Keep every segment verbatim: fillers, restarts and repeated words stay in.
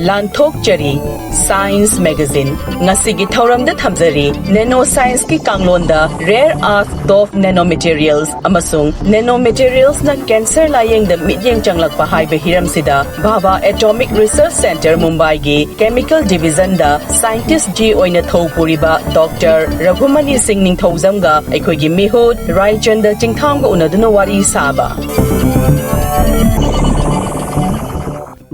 ꯂꯥꯟꯊꯣꯛꯆꯔꯤ꯫ Science Magazine ꯉꯁꯤꯒꯤ ꯊꯧꯔꯝꯗ ꯊꯝꯖꯔꯤ꯫ Nano Science ꯀꯤ ꯀꯥꯡꯂꯣꯟꯗ rare earth dwarf nanomaterials ꯑꯃꯁꯨꯡ nanomaterials ꯅ cancer ꯂꯥꯌꯦꯡꯗ ꯃꯤꯠꯌꯦꯡ ꯆꯪꯂꯛꯄ ꯍꯥꯏꯕ ꯍꯤꯔꯝꯁꯤꯗ Bhabha Atomic Research Centre ꯃꯨꯝꯕꯥꯏꯒꯤ Chemical Division ꯗ scientist G ꯑꯣꯏꯅ ꯊꯧ ꯄꯨꯔꯤꯕ ꯗꯣꯛꯇꯔ ꯔꯘꯨꯃꯅꯤ ꯁꯤꯡ ꯅꯤꯡꯊꯧꯖꯝꯒ ꯑꯩꯈꯣꯏꯒꯤ ꯃꯤꯍꯨꯠ ꯔꯥꯏꯆꯟꯗ ꯆꯤꯡꯊꯥꯝꯒ ꯎꯅꯗꯨꯅ ꯋꯥꯔꯤ ꯁꯥꯕ꯫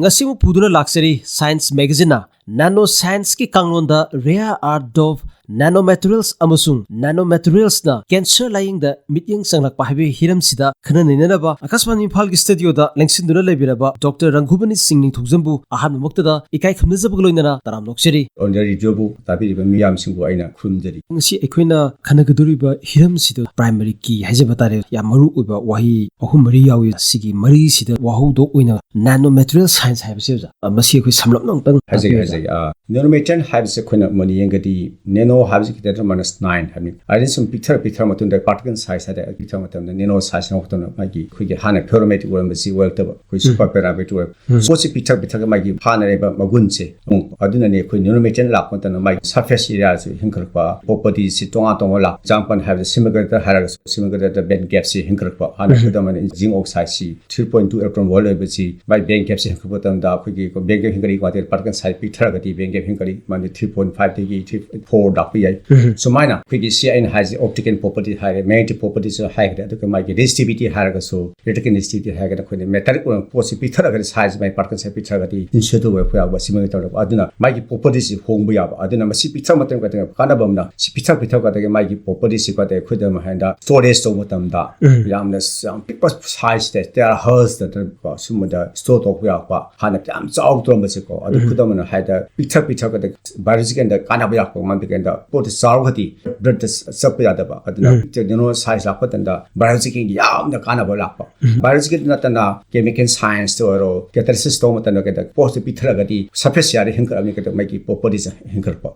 ꯉꯁꯤꯃꯨꯛ ꯄꯨꯗꯨꯅ ꯂꯥꯛꯆꯔꯤ Science Magazine ꯅ Nano Science ꯀꯤ ꯀꯥꯡꯂꯣꯟꯗ rare earth dwarf nanomaterials ꯑꯃꯁꯨꯡ nanomaterials ꯅ cancer ꯂꯥꯌꯦꯡꯗ ꯃꯤꯠꯌꯦꯡ ꯆꯪꯂꯛꯄ ꯍꯥꯏꯕꯒꯤ ꯍꯤꯔꯝꯁꯤꯗ ꯈꯟꯅ ꯅꯩꯅꯅꯕ ꯑꯀꯥꯁꯕꯥꯅꯤ ꯏꯝꯐꯥꯜꯒꯤ studio ꯗ ꯂꯦꯡꯁꯤꯟꯗꯨꯅ ꯂꯩꯕꯤꯔꯕ ꯗꯣꯛꯇꯔ ꯔꯪꯒꯨꯕꯅꯤ ꯁꯤꯡ ꯅꯤꯡꯊꯧꯖꯝꯕꯨ ꯑꯍꯥꯟꯕꯃꯛꯇꯗ ꯏꯀꯥꯏ ꯈꯨꯝꯅꯖꯕꯒ ꯂꯣꯏꯅꯅ ꯇꯔꯥꯝꯅ ꯑꯣꯛꯆꯔꯤ꯫ ꯑꯣꯟꯗꯔ ꯔꯦꯗꯤꯑꯣꯕꯨ ꯇꯥꯕꯤꯔꯤꯕ ꯃꯤꯌꯥꯝꯁꯤꯡꯕꯨ ꯑꯩꯅ ꯈꯨꯔꯨꯝꯖꯔꯤ꯫ ꯉꯁꯤ ꯑꯩꯈꯣꯏꯅ ꯈꯟꯅꯒꯗꯧꯔꯤꯕ ꯍꯤꯔꯝꯁꯤꯗ primary key ꯍꯥꯏꯖꯕ ꯇꯥꯔꯦ, ꯌꯥꯝ ꯃꯔꯨ ꯑꯣꯏꯕ ꯋꯥꯍꯩ ꯑꯍꯨꯝ ꯃꯔꯤ ꯌꯥꯎꯏ꯫ ꯁꯤꯒꯤ ꯃꯔꯤꯁꯤꯗ ꯋꯥꯍꯧꯗꯣꯛ ꯑꯣꯏꯅ nanomaterial science ꯍꯥꯏꯕꯁꯦ ꯑꯣꯖꯥ, ꯃꯁꯤ ꯑꯩꯈꯣꯏ ꯁꯝꯂꯞꯅ ꯑꯃꯨꯛꯇꯪ ꯍꯥꯏꯖꯒꯦ, ꯇꯥꯛꯄꯤꯌꯨ, ꯑꯣꯖꯥ꯫ ꯍꯥꯏꯖꯒꯦ꯫ ꯑꯥ, nanomaterial ꯍꯥꯏꯕꯁꯦ ꯑꯩꯈꯣꯏꯅ ꯃꯨꯟꯅ ꯌꯦꯡꯒꯗꯤ nano ꯍꯥꯏꯕꯁꯤ category minus nine ꯍꯥꯏꯕꯅꯤ꯫ ꯑꯗꯩ ꯁꯨꯝ ꯄꯤꯛꯊꯔ ꯄꯤꯛꯊꯔ ꯃꯇꯨꯡꯗ particle size ꯍꯥꯏꯇꯥꯔꯦ, ꯄꯤꯛꯊꯔ ꯃꯇꯝꯗ nano size ꯌꯧꯔꯛꯄ ꯃꯇꯝꯗ ꯃꯥꯒꯤ ꯑꯩꯈꯣꯏꯒꯤ ꯍꯥꯟꯅ ferromagnetic ꯑꯣꯏꯔꯝꯕꯁꯤ ꯑꯣꯏꯔꯛꯇꯕ, ꯑꯩꯈꯣꯏ ꯎꯝ꯫ Super parabatic ꯑꯣꯏꯔꯛꯄ꯫ ꯎꯝ꯫ ꯄꯣꯠꯁꯤ ꯄꯤꯛꯊꯔ ꯄꯤꯛꯊꯔꯒ ꯃꯥꯒꯤ ꯐꯥꯅꯔꯤꯕ ꯃꯒꯨꯟꯁꯦ, ꯎꯝ, ꯑꯗꯨꯅꯅꯦ ꯑꯩꯈꯣꯏ nanomaterial ꯂꯥꯛꯄ ꯃꯇꯝꯗ ꯃꯥꯒꯤ surface area ꯁꯨ ꯍꯦꯟꯒꯠꯂꯛꯄ, property ꯁꯤ ꯇꯣꯉꯥꯟ ꯇꯣꯉꯥꯟꯕ ꯂꯥꯛꯄ꯫ Example ꯍꯥꯏꯕꯗ semiconductor ꯍꯥꯏꯔꯒꯁꯨ semiconductor ꯗ band gap ꯁꯤ ꯍꯦꯟꯒꯠꯂꯛꯄ꯫ ꯍꯥꯟꯅ ꯎꯝ꯫ ꯈꯨꯗꯝ ꯑꯣꯏꯅ zinc oxide ꯁꯤ three point two electron volt ꯑꯣꯏꯕꯁꯤ ꯃꯥꯏ band gap ꯁꯤ ꯍꯦꯟꯒꯠꯄ ꯃꯇꯝꯗ ꯑꯩꯈꯣꯏꯒꯤ band gap ꯍꯦꯟꯒꯠꯂꯛꯄ ꯃꯇꯝꯗ particle size ꯄꯤꯛꯊꯔꯒꯗꯤ band gap ꯍꯦꯟꯒꯠꯂꯤ, ꯃꯥꯗꯤ three point five ꯗꯒꯤ three, four ꯂꯥꯛꯄ ꯌꯥꯏ꯫ ꯎꯝ꯫ ꯁꯨꯃꯥꯏꯅ ꯑꯩꯈꯣꯏꯒꯤ ꯁꯤ ꯑꯩꯅ ꯍꯥꯏꯁꯦ optical property ꯍꯥꯏꯔꯦ, magnetic property ꯁꯨ ꯍꯥꯏꯈ꯭ꯔꯦ, ꯑꯗꯨꯒ ꯃꯥꯒꯤ resistivity ꯍꯥꯏꯔꯒꯁꯨ, electrical resistivity ꯍꯥꯏꯔꯒꯅ ꯑꯩꯈꯣꯏꯅ metallic ꯑꯣꯏꯕ ꯄꯣꯠꯁꯤ ꯄꯤꯛꯊꯔꯒꯗꯤ, size ꯃꯥꯏ particle size ꯄꯤꯛꯊꯔꯒꯗꯤ insulate ꯑꯣꯏꯕ ꯌꯥꯎꯕ, semiconductor ꯑꯣꯏꯕ, ꯑꯗꯨꯅ ꯃꯥꯒꯤ property ꯁꯤ ꯍꯣꯡꯕ ꯌꯥꯕ꯫ ꯑꯗꯨꯅ ꯃꯁꯤ ꯄꯤꯛꯊꯔ ꯃꯇꯝ ꯀꯥꯟꯅꯕ ꯑꯃꯅ ꯁꯤ ꯄꯤꯛꯊꯔ ꯄꯤꯛꯊꯔꯛꯄꯗꯒꯤ ꯃꯥꯒꯤ property ꯁꯤ ꯀꯗꯩ ꯑꯩꯈꯣꯏꯗ ꯍꯥꯏꯅ storage ꯇꯧꯕ ꯃꯇꯝꯗ ꯎꯝ꯫ ꯌꯥꯝꯅ ꯌꯥꯝ ꯄꯤꯛꯄ size ꯇ, terahertz ꯇ ꯅꯠꯇ꯭ꯔꯒ ꯁꯨꯝꯕꯗ store ꯇꯧꯕ ꯌꯥꯔꯛꯄ, ꯍꯥꯟꯅ ꯌꯥꯝ ꯆꯥꯎ ꯇꯧꯔꯝꯕꯁꯦꯀꯣ, ꯑꯗꯨ ꯎꯝ꯫ ꯈꯨꯗꯝ ꯑꯣꯏꯅ ꯍꯥꯏꯗ ꯄꯤꯛꯊꯔ ꯄꯤꯛꯊꯔꯛꯄꯗ biological ꯗ ꯀꯥꯟꯅꯕ ꯌꯥꯔꯛꯄ, ꯃꯔꯝꯗꯤ ꯀꯩꯅꯣꯗ ꯄꯣꯠꯇꯨ ꯆꯥꯎꯔꯒꯗꯤ blood ꯇ ꯆꯠꯄ ꯌꯥꯗꯕ, ꯑꯗꯨꯅ ꯎꯝ꯫ Nano size ꯂꯥꯛꯄ ꯃꯇꯝꯗ biological ꯒꯤ ꯌꯥꯝꯅ ꯀꯥꯟꯅꯕ ꯂꯥꯛꯄ꯫ ꯕꯥꯏꯑꯣꯂꯣꯖꯤꯀꯦꯜ ꯅꯠꯇꯅ ꯀꯦꯃꯤꯀꯦꯜ ꯁꯥꯏꯟꯁꯇ ꯑꯣꯏꯔꯣ, ꯀꯦꯇꯥꯂꯤꯁꯤꯁ ꯇꯧꯕ ꯃꯇꯝꯗ ꯀꯩꯗ ꯄꯣꯠꯁꯦ ꯄꯤꯊꯔꯒꯗꯤ ꯁꯔꯐꯦꯁ ꯑꯦꯔꯤꯌꯥꯗ ꯍꯦꯟꯒꯠꯂꯕꯅꯤ, ꯀꯩꯗ ꯃꯥꯒꯤ ꯄ꯭ꯔꯣꯄꯔꯇꯤꯁꯦ ꯍꯦꯟꯒꯠꯂꯛꯄ꯫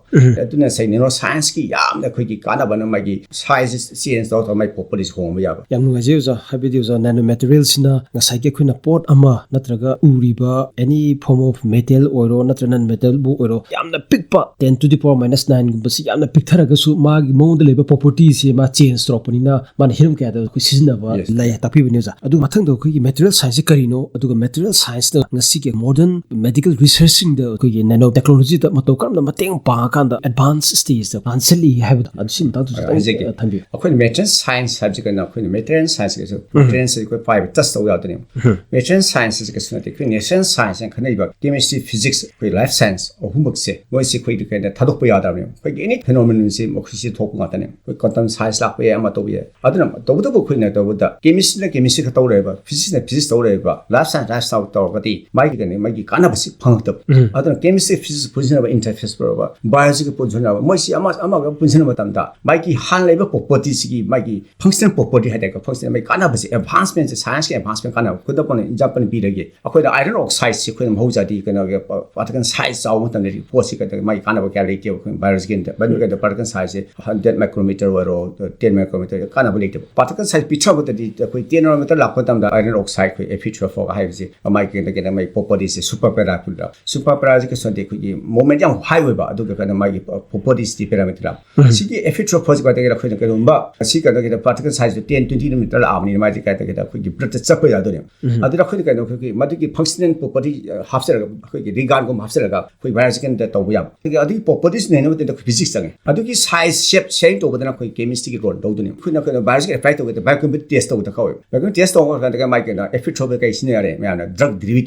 ꯑꯗꯨꯅ ꯉꯁꯥꯏ ꯅꯦꯅꯣ ꯁꯥꯏꯟꯁꯀꯤ ꯌꯥꯝꯅ ꯑꯩꯈꯣꯏꯒꯤ ꯀꯥꯟꯅꯕꯅ ꯃꯥꯒꯤ ꯁꯥꯏꯖ ꯆꯦꯟꯖ ꯇꯧꯔꯒ ꯃꯥꯒꯤ ꯄ꯭ꯔꯣꯄꯔꯇꯤꯁ ꯍꯣꯡꯕ ꯌꯥꯕ꯫ ꯌꯥꯝ ꯅꯨꯡꯉꯥꯏꯖꯩ ꯑꯣꯖꯥ꯫ ꯍꯥꯏꯕꯗꯤ ꯑꯣꯖꯥ, ꯅꯦꯅꯣ ꯃꯦꯇꯔꯤꯌꯦꯜꯁꯤꯅ ꯉꯁꯥꯏꯒꯤ ꯑꯩꯈꯣꯏꯅ ꯄꯣꯠ ꯑꯃ ꯅꯠꯇ꯭ꯔꯒ ꯎꯔꯤꯕ any form of metal ꯑꯣꯏꯔꯣ ꯅꯠꯇ꯭ꯔꯒ ꯅꯟ ꯃꯦꯇꯜꯕꯨ ꯑꯣꯏꯔꯣ, ꯌꯥꯝꯅ ꯄꯤꯛꯄ ten to the power minus nineꯒꯨꯝꯕꯁꯤ ꯌꯥꯝꯅ ꯄꯤꯛꯊꯔꯒꯁꯨ ꯃꯥꯒꯤ ꯃꯉꯣꯟꯗ ꯂꯩꯕ ꯄ꯭ꯔꯣꯄꯔꯇꯤꯁꯦ ꯃꯥ ꯆꯦꯟꯖ ꯇꯧꯔꯛꯄꯅꯤꯅ ꯃꯥꯅ ꯍꯤꯔꯝ ꯀꯌꯥꯗ ꯑꯩꯈꯣꯏ ꯁꯤꯖꯤꯟꯅꯕ Yes. ꯂꯩ ꯇꯥꯛꯄꯤꯕꯅꯤ ꯑꯣꯖꯥ꯫ ꯑꯗꯨ ꯃꯊꯪꯗ ꯑꯩꯈꯣꯏꯒꯤ ꯃꯦꯇꯔꯤꯌꯦꯜ ꯁꯥꯏꯟꯁꯁꯤ ꯀꯔꯤꯅꯣ, ꯑꯗꯨꯒ ꯃꯦꯇꯔꯤꯌꯦꯜ ꯁꯥꯏꯟꯁꯅ ꯉꯁꯤꯒꯤ ꯃꯣꯗꯔꯟ ꯃꯦꯗꯤꯀꯦꯜ ꯔꯤꯁꯔꯆꯁꯤꯡꯗ ꯑꯩꯈꯣꯏꯒꯤ ꯅꯦꯅꯣ ꯇꯦꯛꯅꯣꯂꯣꯖꯤꯗ ꯃꯇꯧ ꯀꯔꯝꯅ ꯃꯇꯦꯡ ꯄꯥꯡꯉꯀꯥꯟꯗ ꯑꯦꯗꯚꯥꯟꯁ ꯁ꯭ꯇꯦꯖꯇ ꯂꯥꯟꯁꯤꯜꯂꯤ ꯍꯥꯏꯕꯗꯣ ꯑꯗꯨ ꯁꯤ ꯃꯇꯥꯡꯗꯁꯨ ꯍꯥꯏꯖꯒꯦ꯫ ꯈꯤꯇꯪ ꯊꯝꯕꯤꯌꯨ꯫ ꯑꯩꯈꯣꯏꯅ ꯃꯦꯇꯔꯤꯌꯦꯜ ꯁꯥꯏꯟꯁ ꯍꯥꯏꯕꯁꯤ ꯀꯩꯅꯣ? ꯑꯩꯈꯣꯏꯅ ꯃꯦꯇꯔꯤꯌꯦꯜ ꯁꯥꯏꯟꯁ ꯀꯩꯁꯨ ꯃꯦꯇꯔꯤꯌꯦꯜꯁ ꯑꯩꯈꯣꯏ ꯄꯥꯏꯕ ꯇꯆ ꯇꯧꯕ ꯌꯥꯗꯣꯏꯅꯦꯕ꯫ ꯃꯦꯇꯔꯤꯌꯦꯜ ꯁꯥꯏꯟꯁ ꯀꯩꯁꯨ ꯅꯠꯇꯦ, ꯑꯩꯈꯣꯏ ꯅꯦꯆꯔꯦꯜ ꯁꯥꯏꯟꯁ ꯍꯥꯏꯅ ꯈꯟꯅꯔꯤꯕ ꯀꯦꯃꯤꯁꯇ꯭ꯔꯤ, ꯐꯤꯖꯤꯛꯁ, ꯑꯩꯈꯣꯏ ꯂꯥꯏꯐ ꯁꯥꯏꯟꯁ ꯑꯍꯨꯝꯃꯛꯁꯦ ꯃꯣꯏꯁꯤ ꯑꯩꯈꯣꯏꯗꯤ ꯀꯩꯅꯣ ꯊꯥꯗꯣꯛꯄ ꯌꯥꯗꯕꯅꯦꯕ꯫ ꯑꯩꯈꯣꯏꯒꯤ ꯑꯦꯅꯤ ꯐꯦꯅꯣꯃꯤꯅꯟꯁꯤ ꯃꯈꯣꯏꯁꯤ ꯊꯣꯛꯄ ꯉꯥꯛꯇꯅꯦ꯫ ꯑꯩꯈꯣꯏ ꯀ꯭ꯋꯥꯟꯇꯝ ꯁꯥꯏꯟꯁ ꯂꯥꯛꯄ ꯌꯥꯏ, ꯑꯃ ꯇꯧꯕ ꯌꯥꯏ꯫ ꯑꯗꯨꯅ ꯇꯧꯕꯇꯕꯨ ꯑꯩꯈꯣꯏꯅ ꯇꯧꯕꯗ ꯀꯦꯃꯤꯁꯇ꯭ꯔꯤꯅ ꯀꯦꯃꯤꯁꯇ꯭ꯔꯤ ꯈꯛ ꯇꯧꯔꯦꯕ, ꯐꯤꯖꯤꯛꯁꯅ ꯐꯤꯖꯤꯛꯁ ꯇꯧꯔꯦꯕ, ꯂꯥꯏꯐ ꯁꯥꯏꯟꯁ ꯂꯥꯏꯐ ꯁꯥꯏꯟꯁ ꯇꯧꯔꯒꯗꯤ ꯃꯥꯒꯤ ꯀꯩꯅꯣ, ꯃꯥꯒꯤ ꯀꯥꯟꯅꯕꯁꯤ ꯐꯪꯉꯛꯇꯕ꯫ ꯑꯗꯨꯅ ꯀꯦꯃꯤꯁꯇ꯭ꯔꯤ ꯐꯤꯖꯤꯛꯁ ꯄꯨꯟꯁꯤꯟꯅꯕ, ꯏꯟꯇꯔꯐꯦꯁ ꯇꯧꯔꯕ, ꯕꯥꯏꯑꯣꯂꯣꯖꯤꯒ ꯄꯨꯟꯁꯤꯟꯅꯕ, ꯃꯣꯏꯁꯤ ꯑꯃ ꯑꯃꯒ ꯄꯨꯟꯁꯤꯟꯅꯕ ꯃꯇꯝꯗ ꯃꯥꯒꯤ ꯍꯥꯟꯅ ꯂꯩꯕ ꯄ꯭ꯔꯣꯄꯔꯇꯤꯁꯤꯒꯤ ꯃꯥꯒꯤ ꯐꯪꯁꯅꯦꯜ ꯄ꯭ꯔꯣꯄꯔꯇꯤ ꯍꯥꯏꯇꯥꯔꯦꯀꯣ, ꯐꯪꯁꯅꯦꯜ ꯃꯥꯒꯤ ꯀꯥꯟꯅꯕꯁꯦ, ꯑꯦꯗꯚꯥꯟꯁꯃꯦꯟꯁꯦ, ꯁꯥꯏꯟꯁꯀꯤ ꯑꯦꯗꯚꯥꯟꯁꯃꯦꯟ ꯀꯥꯟꯅꯕ꯫ ꯈꯨꯗꯝ ꯑꯣꯏꯅ ꯑꯦꯛꯖꯥꯝꯄꯜ ꯄꯤꯔꯒꯦ, ꯑꯩꯈꯣꯏꯅ ꯑꯥꯏꯔꯟ ꯑꯣꯛꯁꯥꯏꯗꯁꯤ ꯑꯩꯈꯣꯏꯅ ꯃꯍꯧꯖꯥꯗꯤ ꯀꯩꯅꯣꯒꯤ ꯄꯥꯔꯇꯤꯀꯜ ꯁꯥꯏꯖ ꯆꯥꯎꯕ ꯃꯇꯝꯗꯗꯤ ꯄꯣꯠꯁꯤ ꯀꯩꯗꯧ-, ꯃꯥꯒꯤ ꯀꯥꯟꯅꯕ ꯀꯌꯥ ꯂꯩꯇꯦꯕ꯫ ꯑꯩꯈꯣꯏ ꯕꯥꯏꯑꯣꯂꯣꯖꯤꯀꯦꯜꯗ ꯕꯥꯏꯑꯣꯂꯣꯖꯤꯀꯦꯜꯗ ꯄꯥꯔꯇꯤꯀꯜ ꯁꯥꯏꯖꯁꯦ ꯍꯟꯗ꯭ꯔꯦꯗ ꯃꯥꯏꯀ꯭ꯔꯣꯃꯤꯇꯔ ꯑꯣꯏꯔꯣ, ꯇꯦꯟ ꯃꯥꯏꯀ꯭ꯔꯣꯃꯤꯇꯔ ꯀꯥꯟꯅꯕ ꯂꯩꯇꯦꯕ꯫ ꯄꯥꯔꯇꯤꯀꯜ ꯁꯥꯏꯖ ꯄꯤꯛꯊꯔꯛꯄꯗꯗꯤ ꯑꯩꯈꯣꯏ ꯇꯦꯟ ꯅꯦꯅꯣꯃꯤꯇꯔ ꯂꯥꯛꯄ ꯃꯇꯝꯗ ꯑꯥꯏꯔꯟ ꯑꯣꯛꯁꯥꯏꯗ ꯑꯩꯈꯣꯏ ꯑꯦꯐꯤ ꯊ꯭ꯔꯤ ꯐꯣꯔ ꯍꯥꯏꯕꯁꯤ ꯃꯥꯒꯤ ꯀꯩꯅꯣ ꯀꯩꯅꯣ ꯃꯥꯒꯤ ꯄ꯭ꯔꯣꯄꯔꯇꯤꯁꯦ ꯁꯨꯄꯔ ꯄꯦꯔꯥ ꯄꯨꯔꯥ꯫ ꯁꯨꯄꯔ ꯄꯦꯔꯥꯁꯤ ꯀꯩꯁꯨ ꯅꯠꯇꯦ, ꯑꯩꯈꯣꯏꯒꯤ ꯃꯣꯃꯦꯟ ꯌꯥꯝ ꯍꯥꯏ ꯑꯣꯏꯕ, ꯑꯗꯨꯒ ꯀꯩꯅꯣ ꯃꯥꯒꯤ ꯄ꯭ꯔꯣꯄꯔꯇꯤꯁꯇꯤ ꯄꯦꯔꯥꯃꯤꯇꯔ꯫ ꯁꯤꯒꯤ ꯑꯦꯐꯤ ꯊ꯭ꯔꯤ ꯐꯣꯔꯁꯤ ꯀꯩꯗꯧꯒꯦꯗ ꯑꯩꯈꯣꯏꯅ ꯀꯩꯒꯨꯝꯕ ꯁꯤ ꯀꯩꯗꯧꯒꯦꯗ ꯄꯥꯔꯇꯤꯀꯜ ꯁꯥꯏꯖꯇꯣ ꯇꯦꯟ ꯇ꯭ꯋꯦꯟꯇꯤ ꯅꯦꯅꯣꯃꯤꯇꯔ ꯂꯥꯛꯑꯕꯅꯤꯅ ꯃꯥꯗꯤ ꯀꯩꯗꯧꯒꯦꯗ ꯑꯩꯈꯣꯏꯒꯤ ꯕ꯭ꯂꯗꯇ ꯆꯠꯄ ꯌꯥꯗꯣꯏꯅꯦꯕ꯫ ꯑꯗꯨꯗ ꯑꯩꯈꯣꯏꯅ ꯀꯩꯅꯣ ꯑꯩꯈꯣꯏꯒꯤ ꯃꯗꯨꯒꯤ ꯐꯪꯁꯅꯦꯜ ꯄ꯭ꯔꯣꯄꯔꯇꯤ ꯍꯥꯞꯆꯔꯒ ꯑꯩꯈꯣꯏꯒꯤ ꯔꯤꯒꯥꯟꯒꯨꯝꯕ ꯍꯥꯞꯆꯔꯒ ꯑꯩꯈꯣꯏ ꯕꯥꯏꯑꯣꯂꯣꯖꯤꯀꯦꯜꯗ ꯇꯧꯕ ꯌꯥꯕ꯫ ꯑꯗꯨꯒꯤ, ꯑꯗꯨꯒꯤ ꯄ꯭ꯔꯣꯄꯔꯇꯤꯁ ꯅꯩꯅꯕ ꯃꯇꯝꯗ ꯑꯩꯈꯣꯏ ꯐꯤꯖꯤꯛꯁ ꯆꯪꯉꯦ꯫ ꯑꯗꯨꯒꯤ ꯁꯥꯏꯖ ꯁꯦꯞ ꯁꯦꯌꯔꯤꯡ ꯇꯧꯕꯗꯅ ꯑꯩꯈꯣꯏ ꯀꯦꯃꯤꯁꯇ꯭ꯔꯤꯒꯤ ꯔꯣꯜ ꯂꯧꯗꯣꯏꯅꯦ꯫ ꯑꯩꯈꯣꯏꯅ ꯀꯩꯅꯣ ꯕꯥꯏꯑꯣꯂꯣꯖꯤꯀꯦꯜ ꯑꯦꯄ꯭ꯂꯥꯏ ꯇꯧꯕꯗ ꯕꯥꯏꯑꯣꯀꯦꯃꯤꯀꯦꯜ ꯇꯦꯁ ꯇꯧꯕꯗ ꯀꯧꯋꯦ꯫ ꯕꯥꯏꯑꯣꯀꯦꯃꯤꯀꯦꯜ ꯇꯦꯁ ꯇꯧꯕ ꯀꯥꯟꯗ ꯃꯥꯏ ꯀꯩꯅꯣ ꯑꯦꯐꯤ ꯊ꯭ꯔꯤ ꯐꯣꯔ ꯀꯩ ꯁꯤꯖꯤꯟꯅꯔꯦ ꯃꯌꯥꯝꯅ? ꯗ꯭ꯔꯒ ꯗꯤꯂꯤꯚꯔꯤ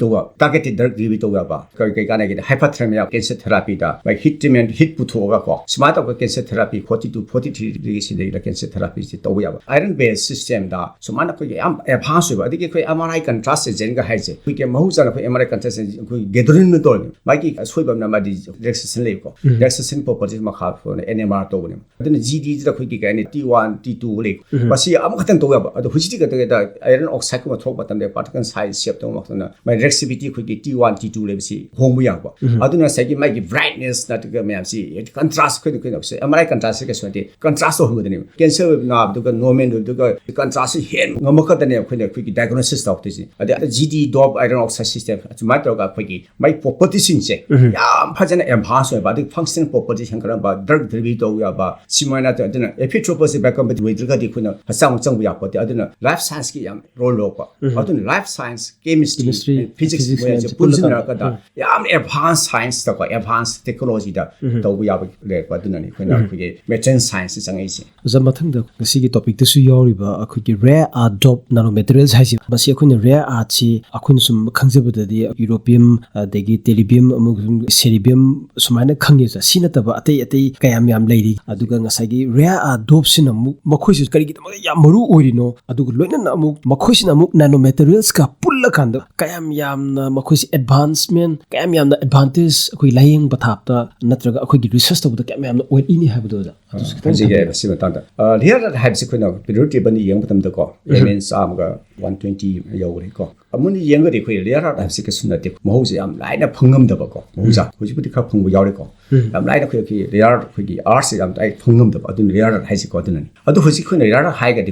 ꯇꯧꯕ, ꯇꯥꯔꯒꯦꯇꯦꯗ ꯗ꯭ꯔꯒ ꯗꯤꯂꯤꯚꯔꯤ ꯇꯧꯕ ꯌꯥꯕ꯫ ꯀꯩ, ꯀꯩ ꯀꯥꯟꯅꯒꯦꯗ? ꯍꯥꯏꯄꯔꯊꯔꯃꯤꯌꯥ, ꯀꯦꯟꯁꯔ ꯊꯦꯔꯥꯄꯤꯗ, ꯃꯥꯏ ꯍꯤꯠ ꯇ꯭ꯔꯤꯠꯃꯦꯟ, ꯍꯤꯠ ꯄꯨꯊꯣꯛꯑꯒ ꯀꯣ, ꯁꯨꯃꯥꯏꯅ ꯇꯧꯕ cancer therapy forty two, forty ꯊ꯭ꯔꯤꯗꯒꯤ ꯁꯤꯗꯩꯗ ꯀꯦꯟꯁꯔ ꯊꯦꯔꯥꯄꯤꯁꯤ ꯇꯧꯕ ꯌꯥꯕ꯫ ꯑꯥꯏꯔꯟ ꯕꯦꯁ ꯁꯤꯁꯇꯦꯝꯗ ꯁꯨꯃꯥꯏꯅ ꯑꯩꯈꯣꯏꯒꯤ ꯌꯥꯝ ꯑꯦꯗꯚꯥꯟꯁ ꯑꯣꯏꯕ, ꯑꯗꯒꯤ ꯑꯩꯈꯣꯏ ꯑꯦꯝ ꯑꯥꯔ ꯑꯥꯏ ꯀꯟꯇ꯭ꯔꯥꯁ ꯑꯦꯖꯦꯟꯒ ꯍꯥꯏꯁꯦ, ꯑꯩꯈꯣꯏꯒꯤ ꯃꯍꯧꯁꯥꯅ ꯑꯩꯈꯣꯏ ꯑꯦꯝ ꯑꯥꯔ ꯑꯥꯏ ꯀꯟꯇ꯭ꯔꯥꯁ ꯑꯦꯖꯦꯟ ꯑꯩꯈꯣꯏ ꯒꯦꯗꯣꯔꯤꯟꯅ ꯇꯧꯔꯅꯤ꯫ ꯃꯥꯒꯤ ꯑꯁꯣꯏꯕ ꯑꯃꯅ ꯃꯥꯗꯤ ꯔꯤꯂꯦꯛꯁꯦꯁꯟ ꯂꯩꯕꯀꯣ, ꯔꯤꯂꯦꯛꯁꯦꯁꯟ ꯄ꯭ꯔꯣꯄꯔꯇꯤꯁ ꯃꯈꯥ ꯄꯣꯟꯅ ꯑꯦꯟ ꯑꯦꯝ ꯑꯥꯔ ꯇꯧꯕꯅꯦꯕ꯫ ꯑꯗꯨꯅ ꯖꯤ ꯗꯤꯁꯤꯗ ꯑꯩꯈꯣꯏꯒꯤ ꯀꯩ ꯍꯥꯏꯅꯤ, ꯇꯤ ꯋꯥꯟ, ꯇꯤ ꯇꯨ ꯂꯩ꯫ ꯃꯁꯤ ꯑꯃꯈꯛꯇꯪ ꯇꯧꯕ ꯌꯥꯕ꯫ ꯑꯗꯣ ꯍꯧꯖꯤꯛꯇꯤ ꯀꯩꯗꯧꯒꯦꯗ, ꯑꯥꯏꯔꯟ ꯑꯣꯛꯁꯥꯏꯠꯀꯨꯝꯕ ꯊꯣꯛꯄ ꯃꯇꯝꯗ ꯄꯥꯔꯇꯤꯀꯜ ꯁꯥꯏꯖ ꯁꯦꯞ ꯇꯧꯕ ꯃꯇꯝꯗ ꯃꯥꯏ ꯔꯤꯑꯦꯛꯁꯤꯕꯤꯂꯤꯇꯤ ꯑꯩꯈꯣꯏꯒꯤ ꯇꯤ ꯋꯥꯟ ꯇꯤ ꯇꯨ ꯂꯩꯕꯁꯤ ꯍꯣꯡꯕ ꯌꯥꯎꯕ꯫ ꯑꯗꯨꯅ ꯉꯁꯥꯏꯒꯤ ꯃꯥꯒꯤ ꯕ꯭ꯔꯥꯏꯠꯅꯦꯁ ꯅꯠꯇ꯭ꯔꯒ ꯃꯌꯥꯝꯁꯤ ꯀꯟꯇ꯭ꯔꯥꯁ ꯑꯩꯈꯣꯏꯅ ꯑꯩꯈꯣꯏꯅ ꯑꯦꯝ ꯑꯥꯔ ꯑꯥꯏ ꯀꯟꯇ꯭ꯔꯥꯁꯁꯦ ꯀꯩꯁꯨ ꯅꯠꯇꯦ, ꯀꯟꯇ꯭ꯔꯥꯁ ꯇꯧꯍꯟꯕꯗꯅꯦꯕ꯫ ꯀꯦꯟꯁꯔ ꯑꯣꯏꯕ ꯅꯥꯕꯗꯨꯒ ꯅꯣꯔꯃꯦꯜ ꯑꯣꯏꯕꯗꯨꯒ ꯀꯟꯇ꯭ꯔꯥꯁꯁꯦ ꯍꯦꯟ ꯉꯝꯃꯛꯀꯗꯅꯦ ꯑꯩꯈꯣꯏꯅ ꯑꯩꯈꯣꯏꯒꯤ ꯗꯥꯏꯒꯅꯣꯁꯤꯁ ꯇꯧꯔꯛꯇꯣꯏꯁꯦ꯫ ꯑꯗꯩ G D dope iron oxide system ꯑꯁꯨꯃꯥꯏꯅ ꯇꯧꯔꯒ ꯑꯩꯈꯣꯏꯒꯤ ꯃꯥꯏ ꯄ꯭ꯔꯣꯄꯔꯇꯤꯁꯤꯡꯁꯦ ꯌꯥꯝ ꯐꯖꯅ ꯑꯦꯗꯚꯥꯟꯁ ꯑꯣꯏꯕ, ꯑꯗꯒꯤ ꯐꯪꯁꯅꯦꯜ ꯄ꯭ꯔꯣꯄꯔꯇꯤ ꯍꯦꯟꯒꯠꯂꯝꯕ, ꯗ꯭ꯔꯒ ꯗꯦꯂꯤꯚꯔꯤ ꯇꯧꯕ ꯌꯥꯕ, ꯁꯤꯃꯥꯏꯅ ꯇꯧ-, ꯑꯗꯨꯅ ꯑꯦꯐꯤꯌꯣꯊ꯭ꯔꯣꯄꯁꯁꯦ ꯕꯥꯏꯀꯝꯕꯦꯇꯤꯕ ꯑꯣꯏꯗ꯭ꯔꯒꯗꯤ ꯑꯩꯈꯣꯏꯅ ꯍꯛꯆꯥꯡ ꯆꯪꯕ ꯌꯥꯄꯣꯠꯇꯦ꯫ ꯑꯗꯨꯅ ꯂꯥꯏꯐ ꯁꯥꯏꯟꯁꯀꯤ ꯌꯥꯝ ꯔꯣꯜ ꯂꯧꯔꯛꯄ꯫ ꯑꯗꯨꯅ life science, chemistry, chemistry, physics physics ꯃꯌꯥꯝꯁꯦ ꯃꯌꯥꯝꯁꯦ ꯄꯨꯜꯂꯀꯥꯟꯗ꯫ ꯄꯨꯟꯁꯤꯟꯅꯔꯛꯀꯗ ꯌꯥꯝ ꯑꯦꯗꯚꯥꯟꯁ ꯁꯥꯏꯟꯁꯇꯀꯣ, ꯑꯦꯗꯚꯥꯟꯁ ꯇꯦꯛꯅꯣꯂꯣꯖꯤꯗ ꯇꯧꯕ ꯌꯥꯕ ꯂꯩꯔꯛꯄ꯫ ꯑꯗꯨꯅꯅꯤ ꯑꯩꯈꯣꯏꯅ ꯑꯩꯈꯣꯏꯒꯤ ꯃꯦꯇꯔꯤꯌꯦꯜ ꯁꯥꯏꯟꯁꯇ ꯆꯪꯉꯛꯏꯁꯦ꯫ ꯑꯣꯖꯥ, ꯃꯊꯪꯗ ꯉꯁꯤꯒꯤ ꯇꯣꯄꯤꯛꯇꯁꯨ ꯌꯥꯎꯔꯤꯕ ꯑꯩꯈꯣꯏꯒꯤ ꯔꯦꯌꯔ ꯑꯥꯔꯠ ꯗꯣꯞ ꯅꯦꯅꯣ ꯃꯦꯇꯔꯤꯌꯦꯜꯁ ꯍꯥꯏꯁꯦ, ꯃꯁꯤ ꯑꯩꯈꯣꯏꯅ ꯔꯦꯌꯔ ꯑꯥꯔꯠꯁꯤ ꯑꯩꯈꯣꯏꯅ ꯁꯨꯝ ꯈꯪꯖꯕꯗꯗꯤ ꯌꯨꯔꯣꯄꯤꯌꯝ, ꯑꯗꯒꯤ ꯇꯦꯂꯤꯕꯤꯌꯝ, ꯑꯃꯁꯨꯡ ꯁꯦꯔꯤꯕꯤꯌꯝ ꯁꯨꯃꯥꯏꯅ ꯈꯪꯉꯦ꯫ ꯁꯤ ꯅꯠꯇꯕ ꯑꯇꯩ ꯑꯇꯩ ꯀꯌꯥꯝ ꯌꯥꯝ ꯂꯩꯔꯤ꯫ ꯑꯗꯨꯒ ꯉꯁꯥꯏꯒꯤ ꯔꯦꯌꯔ ꯑꯥꯔꯠ ꯗꯣꯞꯁꯤꯅ ꯑꯃꯨꯛ ꯃꯈꯣꯏꯁꯤ ꯀꯔꯤꯒꯤꯗꯃꯛꯇ ꯌꯥꯝ ꯃꯔꯨ ꯑꯣꯏꯔꯤꯅꯣ, ꯑꯗꯨꯒ ꯂꯣꯏꯅꯅ ꯑꯃꯨꯛ ꯃꯈꯣꯏꯁꯤꯅ ꯑꯃꯨꯛ ꯅꯦꯅꯣ ꯃꯦꯇꯔꯤꯌꯦꯜꯁꯀ ꯄꯨꯜꯂꯀꯥꯟꯗ ꯀꯌꯥꯝ ꯌꯥꯝꯅ ꯃꯈꯣꯏꯁꯤ ꯑꯦꯗꯚꯥꯟꯁꯃꯦꯟ, ꯀꯌꯥꯝ ꯌꯥꯝꯅ ꯑꯦꯗꯚꯥꯟꯇꯦꯖ ꯑꯩꯈꯣꯏ ꯂꯥꯌꯦꯡꯕ ꯊꯥꯞꯇ ꯅꯠꯇ꯭ꯔꯒ ꯑꯩꯈꯣꯏꯒꯤ ꯔꯤꯁꯔꯁ ꯇꯧꯕꯗ ꯀꯌꯥꯝ ꯌꯥꯝꯅ ꯑꯣꯏꯔꯛꯏꯅꯤ ꯍꯥꯏꯕꯗꯣ ꯑꯣꯖꯥ꯫ ꯑꯗꯨꯁꯨ ꯈꯤꯇꯪ ꯍꯥꯏꯖꯒꯦ ꯊꯝꯕꯤꯌꯨ꯫ ꯃꯁꯤ ꯃꯇꯥꯡꯗ꯫ ꯑ, ꯔꯦꯌꯔ ꯑꯥꯔꯠ ꯍꯥꯏꯕꯁꯤ ꯑꯩꯈꯣꯏꯅ ꯄꯤꯔꯤꯌꯣꯗꯤꯛ ꯇꯦꯕꯜꯗ ꯌꯦꯡꯕ ꯃꯇꯝꯗꯀꯣ, ꯎꯝ꯫ ꯑꯦꯂꯤꯃꯦꯟꯠꯁ ꯆꯥꯝꯃꯒ ꯋꯥꯟ ꯇ꯭ꯋꯦꯟꯇꯤ ꯌꯧꯈ꯭ꯔꯦꯀꯣ꯫ ꯑꯃꯨꯛꯅ ꯌꯦꯡꯒꯗꯤ ꯑꯩꯈꯣꯏ ꯔꯦꯌꯔ ꯑꯥꯔꯠ ꯍꯥꯏꯕꯁꯤ ꯀꯩꯁꯨ ꯅꯠꯇꯦ꯫ ꯃꯍꯧꯁꯦ ꯌꯥꯝ ꯂꯥꯏꯅ ꯐꯪꯉꯝꯗꯕꯀꯣ꯫ ꯃꯍꯧꯁꯥ ꯎꯝ꯫ ꯍꯧꯖꯤꯛꯄꯨꯗꯤ ꯈꯔ ꯐꯪꯕ ꯌꯥꯎꯔꯦꯀꯣ꯫ ꯎꯝ꯫ ꯌꯥꯝ ꯂꯥꯏꯅ ꯑꯩꯈꯣꯏ, ꯑꯩꯈꯣꯏ ꯔꯦꯌꯔ ꯑꯥꯔꯠ, ꯑꯩꯈꯣꯏꯒꯤ ꯑꯥꯔꯠꯁꯦ ꯌꯥꯝ ꯂꯥꯏꯅ ꯐꯪꯉꯝꯗꯕ, ꯑꯗꯨꯅ ꯔꯦꯌꯔ ꯑꯥꯔꯠ ꯍꯥꯏꯁꯤꯀꯣ꯫ ꯑꯗꯨꯅꯅꯤ꯫ ꯑꯗꯣ ꯍꯧꯖꯤꯛ ꯑꯩꯈꯣꯏꯅ ꯔꯦꯌꯔ ꯑꯥꯔꯠ ꯍꯥꯏꯔꯒꯗꯤ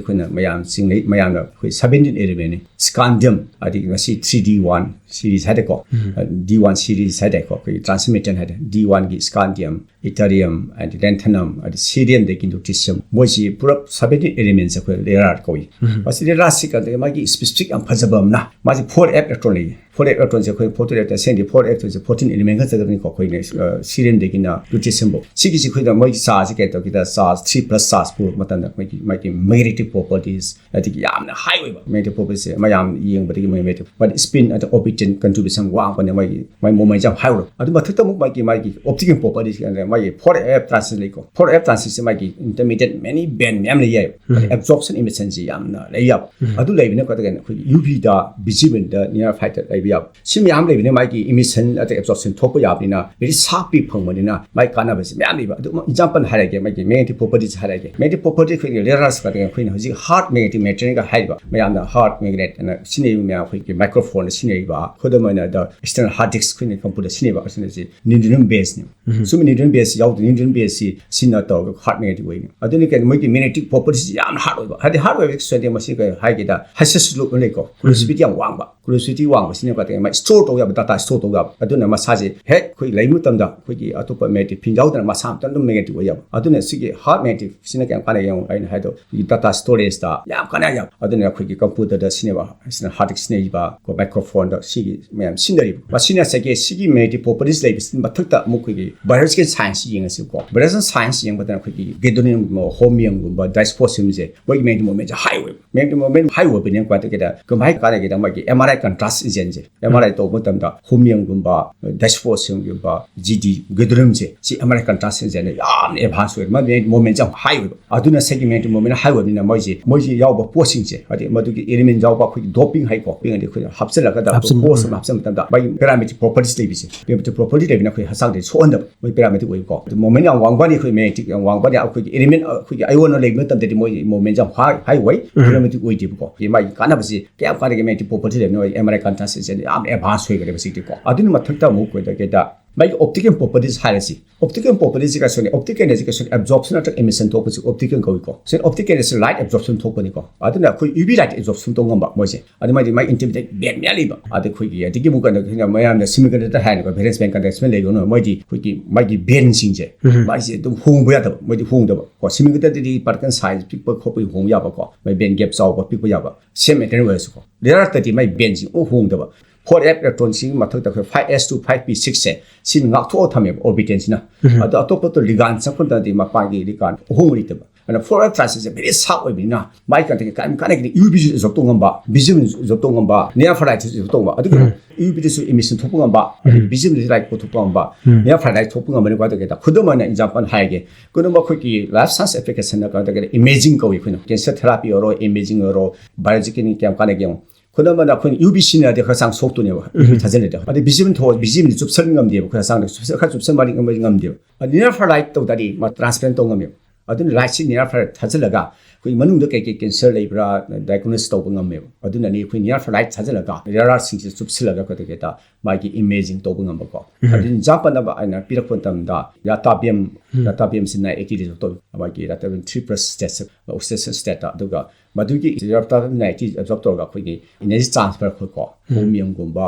ꯑꯩꯈꯣꯏꯅ ꯃꯌꯥꯝ ꯆꯤꯡꯅꯩ, ꯃꯌꯥꯝꯅ ꯑꯩꯈꯣꯏ ꯁꯕꯦꯟꯇꯤꯟ ꯑꯦꯂꯤꯃꯦꯟꯠꯅꯤ꯫ ꯁ꯭ꯀꯥꯟꯗꯤꯌꯝ, ꯑꯗꯒꯤ ꯉꯁꯤ ꯊ꯭ꯔꯤ ꯗꯤ ꯋꯥꯟ ꯁꯤꯔꯤꯁ ꯍꯥꯏꯇꯥꯔꯦꯀꯣ꯫ ꯎꯝ꯫ ꯗꯤ ꯋꯥꯟ ꯁꯤꯔꯤꯁ ꯍꯥꯏꯇꯥꯔꯦꯀꯣ, ꯑꯩꯈꯣꯏꯒꯤ ꯇ꯭ꯔꯥꯟꯁꯃꯤꯇꯦꯟ ꯍꯥꯏꯇꯥꯔꯦ꯫ ꯗꯤ ꯋꯥꯟꯒꯤ ꯁ꯭ꯀꯥꯟꯗꯤꯌꯝ, ꯏꯊꯔꯤꯌꯝ, ꯑꯗꯤ ꯂꯦꯟꯊꯅꯝ, ꯑꯗꯤ ꯁꯤꯔꯤꯌꯝꯗꯒꯤ ꯂꯨꯇꯤꯁꯤꯌꯝ, ꯃꯣꯏꯁꯤ ꯄꯨꯔꯥ ꯁꯕꯦꯟꯇꯤꯟ ꯑꯦꯂꯤꯃꯦꯟꯠꯁꯦ ꯑꯩꯈꯣꯏ ꯔꯦꯌꯔ ꯑꯥꯔꯠ ꯀꯧꯏ꯫ ꯎꯝ꯫ ꯃꯁꯤ ꯔꯦꯌꯔ ꯑꯥꯔꯠꯁꯤ ꯀꯩꯅꯣ, ꯃꯥꯒꯤ ꯁ꯭ꯄꯦꯁꯤꯐꯤꯛ ꯌꯥꯝ ꯐꯖꯕ ꯑꯃꯅ, ꯃꯥꯁꯤ ꯐꯣꯔ ꯑꯦꯐ ꯏꯂꯦꯛꯇ꯭ꯔꯣꯟ ꯂꯩꯌꯦ꯫ ꯐꯣꯔ ꯑꯦꯐ ꯏꯂꯦꯛꯇ꯭ꯔꯣꯟꯁꯦ ꯑꯩꯈꯣꯏ ꯐꯣꯔꯇꯤꯟ ꯑꯦꯐ, ꯑꯁꯦꯡꯗꯤ ꯐꯣꯔ ꯑꯦꯐꯇꯣꯟꯁꯦ ꯐꯣꯔꯇꯤꯟ ꯑꯦꯂꯤꯃꯦꯟ ꯈꯛꯇꯗꯅꯤꯀꯣ ꯑꯩꯈꯣꯏꯅ, ꯑ, ꯁꯤꯔꯤꯌꯝꯗꯒꯤꯅ ꯂꯨꯇꯤꯁꯤꯌꯝꯐꯥꯎ꯫ ꯁꯤꯒꯤꯁꯤ ꯑꯩꯈꯣꯏꯅ ꯃꯣꯏꯒꯤ ꯆꯥꯔꯖꯁꯤ ꯀꯩ ꯇꯧꯒꯦꯗ, ꯆꯥꯔꯖ ꯊ꯭ꯔꯤ ꯄ꯭ꯂꯁ ꯆꯥꯔꯖ ꯄꯨꯔꯛꯄ ꯃꯇꯝꯗ ꯃꯣꯏꯒꯤ, ꯃꯥꯒꯤ ꯃꯦꯒꯅꯦꯇꯤꯛ ꯄ꯭ꯔꯣꯄꯔꯇꯤꯁ, ꯑꯗꯒꯤ ꯌꯥꯝꯅ ꯍꯥꯏ ꯑꯣꯏꯕ ꯃꯦꯒꯅꯦꯇꯤꯛ ꯄ꯭ꯔꯣꯄꯔꯇꯤꯁꯦ ꯃꯌꯥꯝ ꯌꯦꯡꯕꯗꯒꯤ ꯃꯣꯏ ꯃꯦꯒꯅꯦꯇꯤꯛ, ꯃꯥꯒꯤ ꯁ꯭ꯄꯤꯟ ꯑꯗ ꯑꯣꯔꯕꯤꯇꯦꯜ ꯀꯟꯇ꯭ꯔꯤꯕ꯭ꯌꯨꯁꯟ ꯋꯥꯡꯕꯅꯦ, ꯃꯥꯒꯤ, ꯃꯥꯒꯤ ꯃꯣꯃꯦꯟꯁꯦ ꯌꯥꯝ ꯍꯥꯏ ꯑꯣꯏꯕ꯫ ꯑꯗꯨ ꯃꯊꯛꯇ ꯑꯃꯨꯛ ꯃꯥꯒꯤ, ꯃꯥꯒꯤ ꯑꯣꯞꯇꯤꯀꯦꯜ ꯄ꯭ꯔꯣꯄꯔꯇꯤꯁ ꯀꯩꯅꯣ, ꯃꯥꯒꯤ ꯐꯣꯔ ꯑꯦꯐ ꯇ꯭ꯔꯥꯟꯁꯤꯁ ꯂꯩꯀꯣ꯫ ꯐꯣꯔ ꯑꯦꯐ ꯇ꯭ꯔꯥꯟꯁꯤꯁꯁꯦ ꯃꯥꯒꯤ ꯏꯟꯇꯔꯃꯤꯗꯤꯌꯦꯠ ꯃꯦꯅꯤ ꯕꯦꯟ ꯃꯌꯥꯝ ꯂꯩ ꯌꯥꯏꯕ꯫ ꯎꯝ꯫ ꯑꯗꯩ ꯑꯦꯕꯖꯣꯔꯞꯁꯟ ꯏꯃꯤꯁꯟꯁꯦ ꯌꯥꯝꯅ ꯂꯩ ꯌꯥꯕ꯫ ꯎꯝ꯫ ꯑꯗꯨ ꯂꯩꯕꯅ ꯀꯩꯗꯧꯒꯦ, ꯑꯩꯈꯣꯏꯒꯤ ꯌꯨ ꯚꯤꯗ, ꯚꯤꯖꯤꯕꯜꯗ, ꯅꯤꯌꯔ ꯐꯥꯏꯠꯇ ꯂꯩꯕ ꯌꯥꯕ꯫ ꯁꯤ ꯃꯌꯥꯝ ꯂꯩꯕꯅꯤꯅ ꯃꯥꯒꯤ emission ꯑꯗꯩ absorption ꯊꯣꯛꯄ ꯌꯥꯕꯅꯤꯅ, very sharp ꯐꯪꯕꯅꯤꯅ ꯃꯥꯏ ꯀꯥꯟꯅꯕꯁꯤ ꯃꯌꯥꯝ ꯂꯩꯕ꯫ ꯑꯗꯨ example ꯍꯥꯏꯔꯒꯦ, ꯃꯥꯒꯤ magnetic properties ꯍꯥꯏꯔꯒꯦ꯫ Magnetic property ꯑꯩꯈꯣꯏꯒꯤ rare earth ꯀꯥꯏꯅ ꯑꯩꯈꯣꯏꯅ ꯍꯧꯖꯤꯛ hard magnetic material ꯒ ꯍꯥꯏꯔꯤꯕ ꯃꯌꯥꯝꯅ hard magnet ꯑꯅ ꯁꯤꯖꯤꯟꯅꯔꯤꯕ ꯃꯌꯥꯝ, ꯑꯩꯈꯣꯏꯒꯤ microphone ꯗ ꯁꯤꯖꯤꯟꯅꯔꯤꯕ, ꯈꯨꯗꯝ ꯑꯣꯏꯅ the external hard disk ꯑꯩꯈꯣꯏꯅ computer ꯗ ꯁꯤꯖꯤꯟꯅꯔꯤꯕ, ꯑꯁꯤꯅ ꯁꯤ neutronium base ꯅꯦꯕ꯫ ꯁꯨꯝ neutronium base ꯌꯥꯎꯗꯦ, neutronium base ꯁꯤ ꯁꯤꯖꯤꯟꯅ ꯇꯧꯔꯒ hard magnetic ꯑꯣꯏꯅꯤ꯫ ꯑꯗꯨꯅ ꯀꯩꯅꯣ, ꯃꯣꯏꯒꯤ magnetic properties ꯌꯥꯝꯅ hard ꯑꯣꯏꯕ, ꯍꯥꯏꯗꯤ hard ꯑꯣꯏꯕ ꯁꯣꯏꯗꯦ, ꯃꯁꯤ ꯀꯩ ꯍꯥꯏꯒꯦꯗ, high stress load ꯑꯃ ꯂꯩꯀꯣ, corrosivity ꯌꯥꯝ ꯋꯥꯡꯕ꯫ Corrosivity ꯋꯥꯡꯕꯁꯤꯅ ꯀꯩ ꯍꯥꯏꯇꯥꯔꯦ, ꯃꯥ store ꯇꯧ ꯌꯥꯕ, data store ꯇꯧ ꯌꯥꯕ꯫ ꯑꯗꯨꯅ ꯃꯁꯥꯁꯦ ꯍꯦꯛ ꯑꯩꯈꯣꯏ ꯂꯩꯕ ꯃꯇꯝꯗ ꯑꯩꯈꯣꯏꯒꯤ ꯑꯇꯣꯞꯄ magnetic field ꯌꯥꯎꯗꯅ ꯃꯁꯥ ꯃꯇꯣꯝꯇ ꯑꯗꯨꯝ magnetic ꯑꯣꯏ ꯌꯥꯕ꯫ ꯑꯗꯨꯅ ꯁꯤꯒꯤ hard magnetic ꯁꯤꯅ ꯀꯌꯥꯝ ꯀꯥꯟꯅꯒꯦ ꯌꯦꯡꯉꯣ, ꯑꯩꯅ ꯍꯥꯏꯗꯣ, ꯑꯩꯈꯣꯏꯒꯤ data storage ꯇ ꯌꯥꯝ ꯀꯥꯟꯅ ꯌꯥꯕ꯫ ꯑꯗꯨꯅ ꯑꯩꯈꯣꯏꯒꯤ computer ꯗ ꯁꯤꯖꯤꯟꯅꯕ, ꯁꯤꯅ hard disk ꯁꯤꯖꯤꯟꯅꯔꯤꯕ, ꯑꯩꯈꯣꯏ microphone ꯗ ꯁꯤꯒꯤ ꯃꯌꯥꯝ ꯁꯤꯖꯤꯟꯅꯔꯤꯕ꯫ ꯃꯁꯤꯅ ꯉꯁꯥꯏꯒꯤ ꯁꯤꯒꯤ magnetic properties ꯂꯩꯕꯁꯤ ꯃꯊꯛꯇ ꯑꯃꯨꯛ ꯑꯩꯈꯣꯏꯒꯤ vibration science ꯌꯦꯡꯉꯁꯤꯀꯣ꯫ Vibration science ꯌꯦꯡꯕꯗꯅ ꯑꯩꯈꯣꯏꯒꯤ gadolinium ꯒꯨꯝꯕ, holmium ꯒꯨꯝꯕ, dysprosium ꯁꯦ ꯃꯣꯏꯒꯤ magnetic moment ꯁꯦ high ꯑꯣꯏꯕ꯫ Magnetic moment high ꯑꯣꯏꯕꯅꯤꯅ ꯀꯃꯥꯏꯅ ꯇꯧꯒꯦꯗ, ꯀꯃꯥꯏꯅ ꯀꯥꯟꯅꯒꯦꯗ, ꯃꯥꯒꯤ M R I contrast engine say, M R I ꯇꯧꯕ ꯃꯇꯝꯗ holmium ꯒꯨꯝꯕ, dysprosium ꯒꯨꯝꯕ, G D, gadolinium ꯁꯦ, ꯁꯤ M R I contrast engine ꯅ ꯌꯥꯝꯅ advance ꯑꯣꯏꯕ, ꯃꯥꯒꯤ moment ꯁꯦ ꯌꯥꯝ high ꯑꯣꯏꯕ꯫ ꯑꯗꯨꯅ ꯉꯁꯥꯏꯒꯤ magnetic moment high ꯑꯣꯏꯕꯅꯤꯅ ꯃꯣꯏꯁꯦ, ꯃꯣꯏꯁꯦ ꯌꯥꯎꯕ ꯄꯣꯠꯁꯤꯡꯁꯦ, ꯍꯥꯏꯗꯤ ꯃꯗꯨꯒꯤ element ꯌꯥꯎꯕ ꯑꯩꯈꯣꯏꯒꯤ doping ꯍꯥꯏꯀꯣ, doping ꯍꯥꯏꯗꯤ ꯑꯩꯈꯣꯏꯅ ꯍꯥꯞꯆꯤꯜꯂꯒ ꯍꯥꯞꯆꯤꯟ-, force ꯑꯃ ꯍꯥꯞꯆꯤꯟꯕ ꯃꯇꯝꯗ ꯃꯥꯒꯤ parametric properties ꯂꯩꯕꯁꯦ, parametric property ꯂꯩꯕꯅ ꯑꯩꯈꯣꯏ ꯍꯛꯆꯥꯡꯗ ꯁꯣꯛꯍꯟꯗꯕ, ꯃꯣꯏ parametric ꯑꯣꯏꯕꯀꯣ꯫ ꯑꯗꯨ moment ꯌꯥꯝ ꯋꯥꯡꯕꯅꯤ, ꯑꯩꯈꯣꯏ magnetic ꯌꯥꯝ ꯋꯥꯡꯕꯅꯤ, ꯑꯩꯈꯣꯏꯒꯤ element ꯑꯩꯈꯣꯏꯒꯤ ion ꯂꯩꯕ ꯃꯇꯝꯗꯗꯤ ꯃꯣꯏ moment ꯌꯥꯝ high, high ꯑꯣꯏ, parametric ꯑꯣꯏꯗꯦꯕꯀꯣ꯫ ꯃꯥꯒꯤ ꯀꯥꯟꯅꯕꯁꯤ ꯀꯌꯥꯝ ꯀꯥꯟꯅꯒꯦ, magnetic property ꯂꯩꯕꯅ ꯃꯣꯏ M R I contrast engine ꯁꯦ ꯌꯥꯝ advance ꯑꯣꯏꯈ꯭ꯔꯦꯕ ꯁꯤꯗꯤꯀꯣ꯫ ꯑꯗꯨꯒꯤ ꯃꯊꯛꯇ ꯑꯃꯨꯛ ꯑꯩꯈꯣꯏꯗ ꯀꯩꯗ ꯃꯥꯒꯤ optical properties ꯍꯥꯏꯔꯁꯤ꯫ Optical properties ꯁꯤ ꯀꯩꯁꯨꯅꯤ, optical energy ꯀꯩꯁꯨꯅꯤ, absorption ꯅꯠꯇ꯭ꯔꯒ emission ꯊꯣꯛꯄꯁꯤ optical ꯀꯧꯏꯀꯣ꯫ ꯁꯤꯅ optical energy ꯁꯤ light absorption ꯊꯣꯛꯄꯅꯤꯀꯣ꯫ ꯑꯗꯨꯅ ꯑꯩꯈꯣꯏ U V light absorption ꯇꯧ ꯉꯝꯕ ꯃꯣꯏꯁꯦ꯫ ꯑꯗꯨ ꯃꯥꯒꯤ, ꯃꯥꯒꯤ intermediate band ꯃꯌꯥꯝ ꯂꯩꯕ꯫ ꯑꯗ ꯑꯩꯈꯣꯏꯒꯤ ꯑꯗꯒꯤ ꯑꯃꯨꯛ ꯀꯩꯅꯣ, ꯑꯩꯈꯣꯏꯅ ꯃꯌꯥꯝꯅ semiconductor ꯍꯥꯏꯅꯀꯣ, valence band, conduction band ꯂꯩꯕꯅꯣ, ꯃꯣꯏꯗꯤ ꯑꯩꯈꯣꯏꯒꯤ ꯃꯥꯒꯤ band ꯁꯤꯡꯁꯦ, ꯎꯝ꯫ ꯃꯥꯒꯤꯁꯦ ꯑꯗꯨꯝ ꯍꯣꯡꯕ ꯌꯥꯗꯕ, ꯃꯣꯏꯗꯤ ꯍꯣꯡꯗꯕ ꯀꯣ꯫ Semiconductor ꯗꯤ particle size ꯄꯤꯛꯄ ꯈꯣꯠꯄꯒꯤ ꯍꯣꯡ ꯌꯥꯕꯀꯣ, ꯃꯥꯒꯤ band gap ꯆꯥꯎꯕ ꯄꯤꯛꯄ ꯌꯥꯕ, same material ꯑꯣꯏꯔꯁꯨꯀꯣ꯫ Rare earth ꯇꯗꯤ ꯃꯥꯒꯤ band ꯁꯤ ꯑꯃꯨꯛ ꯍꯣꯡꯗꯕ꯫ Four F electron ꯁꯤꯒꯤ ꯃꯊꯛꯇ ꯑꯩꯈꯣꯏ five S two five P six ꯁꯦ, ꯁꯤꯅ ꯉꯥꯛꯊꯣꯛꯑ ꯊꯝꯃꯦꯕ orbital ꯁꯤꯅ꯫ ꯎꯝ꯫ ꯑꯗꯣ ꯑꯇꯣꯞꯄ ꯑꯇꯣꯞꯄ ligand ꯆꯪꯉꯛꯄ ꯃꯇꯝꯗꯗꯤ ꯃꯄꯥꯟꯒꯤ ligand ꯑꯍꯣꯡꯕ ꯂꯩꯇꯕ꯫ ꯑꯗꯨꯅ four F transition ꯁꯦ very sharp ꯑꯣꯏꯕꯅꯤꯅ ꯃꯥꯏ ꯀꯟꯇꯦꯛ ꯀꯔꯤꯝ ꯀꯥꯟꯅꯒꯅꯤ? U V ꯁꯨ absorb ꯇꯧ ꯉꯝꯕ, vision ꯁꯨ absorb ꯇꯧ ꯉꯝꯕ, near infrared ꯁꯨ absorb ꯇꯧ ꯉꯝꯕ, ꯑꯗꯨꯒ ꯎꯝ꯫ U V ꯁꯨ emission ꯊꯣꯛꯄ ꯉꯝꯕ, ꯎꯝ꯫ Vision ꯁꯨ light ꯄꯨꯊꯣꯛꯄ ꯉꯝꯕ, ꯎꯝ꯫ Near infrared ꯊꯣꯛꯄ ꯉꯝꯕꯅꯤ꯫ ꯀꯃꯥꯏꯅ ꯇꯧꯒꯦꯗ, ꯈꯨꯗꯝ ꯑꯣꯏꯅ example ꯍꯥꯏꯔꯒꯦ, ꯀꯩꯒꯨꯝꯕ ꯑꯩꯈꯣꯏꯒꯤ life science application ꯗ ꯀꯃꯥꯏꯅ ꯇꯧꯒꯦꯗ, imaging ꯀꯧꯏ ꯑꯩꯈꯣꯏꯅ, cancer therapy ꯑꯣꯏꯔꯣ, imaging ꯑꯣꯏꯔꯣ, biological ꯀꯌꯥꯝ ꯀꯥꯟꯅꯒꯦ ꯌꯦꯡꯉꯣ꯫ ꯈꯨꯗꯝ ꯑꯣꯏꯅ ꯑꯩꯈꯣꯏꯅ ꯌꯨ ꯚꯤ ꯁꯤꯅꯗꯤ ꯑꯩꯈꯣꯏ ꯍꯛꯆꯥꯡ ꯁꯣꯛꯇꯣꯏꯅꯦꯕ, ꯌꯨ ꯚꯤ ꯊꯥꯖꯤꯜꯂꯗꯤ꯫ ꯑꯗꯩ ꯚꯤꯖꯤꯕꯟ ꯊꯣꯛꯑ ꯚꯤꯖꯤꯕꯟꯗꯤ ꯆꯨꯞꯁꯟ ꯉꯝꯗꯦꯕ, ꯑꯩꯈꯣꯏ ꯍꯛꯆꯥꯡꯗ ꯆꯨꯞꯁꯟ- ꯈꯔ ꯆꯨꯞꯁꯟꯕ ꯉꯝꯕꯗꯤ ꯉꯝꯗꯦꯕ꯫ ꯑꯗꯨ ꯅꯤꯌꯔ ꯐꯥꯔ ꯂꯥꯏꯠ ꯇꯧ ꯇꯥꯔꯗꯤ ꯃꯥ ꯇ꯭ꯔꯥꯟꯁꯄꯦꯔꯦꯟ ꯇꯧ ꯉꯝꯃꯦꯕ꯫ ꯑꯗꯨꯅ ꯂꯥꯏꯠꯁꯤ ꯅꯤꯌꯔ ꯐꯥꯔ ꯊꯥꯖꯤꯜꯂꯒ ꯑꯩꯈꯣꯏ ꯃꯅꯨꯡꯗ ꯀꯩ ꯀꯩ ꯀꯦꯟꯁꯔ ꯂꯩꯕ꯭ꯔꯥ ꯗꯥꯏꯒꯅꯣꯁ ꯇꯧꯕ ꯉꯝꯃꯦꯕ꯫ ꯑꯗꯨꯅꯅꯤ ꯑꯩꯈꯣꯏ ꯅꯤꯌꯔ ꯐꯥꯔ ꯂꯥꯏꯠ ꯊꯥꯖꯤꯜꯂꯒ ꯔꯦꯗꯥꯔꯁꯤꯡꯁꯤ ꯆꯨꯞꯁꯤꯜꯂꯒ ꯀꯩꯗꯧꯒꯦꯗ ꯃꯥꯒꯤ ꯏꯃꯦꯖꯤꯡ ꯇꯧꯕ ꯉꯝꯕꯀꯣ꯫ ꯑꯗꯨ ꯑꯦꯛꯖꯥꯝꯄꯜ ꯑꯃ ꯑꯩꯅ ꯄꯤꯔꯛꯄ ꯃꯇꯝꯗ ꯔꯥꯇꯥꯕꯤꯌꯝ, ꯔꯥꯇꯥꯕꯤꯌꯝꯁꯤꯅ ꯑꯦꯛꯇꯤꯚ ꯇꯧꯏ, ꯃꯥꯒꯤ ꯔꯥꯇꯥꯕꯤꯌꯝ ꯊ꯭ꯔꯤ ꯄ꯭ꯂꯁ ꯁ꯭ꯇꯦꯠꯁ ꯑꯣꯛꯁꯤꯗꯦꯁꯟ ꯁ꯭ꯇꯦꯠꯇ꯫ ꯑꯗꯨꯒ ꯃꯗꯨꯒꯤ ꯔꯥꯇꯥꯕꯤꯌꯝ ꯑꯦꯛꯇꯤꯚ ꯑꯦꯕꯖꯣꯔꯕ ꯇꯧꯔꯒ ꯑꯩꯈꯣꯏꯒꯤ ꯏꯅꯔꯖꯤ ꯇ꯭ꯔꯥꯟꯁꯐꯔ ꯑꯩꯈꯣꯏ ꯀꯣ, ꯀ꯭ꯔꯣꯃꯤꯌꯝꯒꯨꯝꯕ,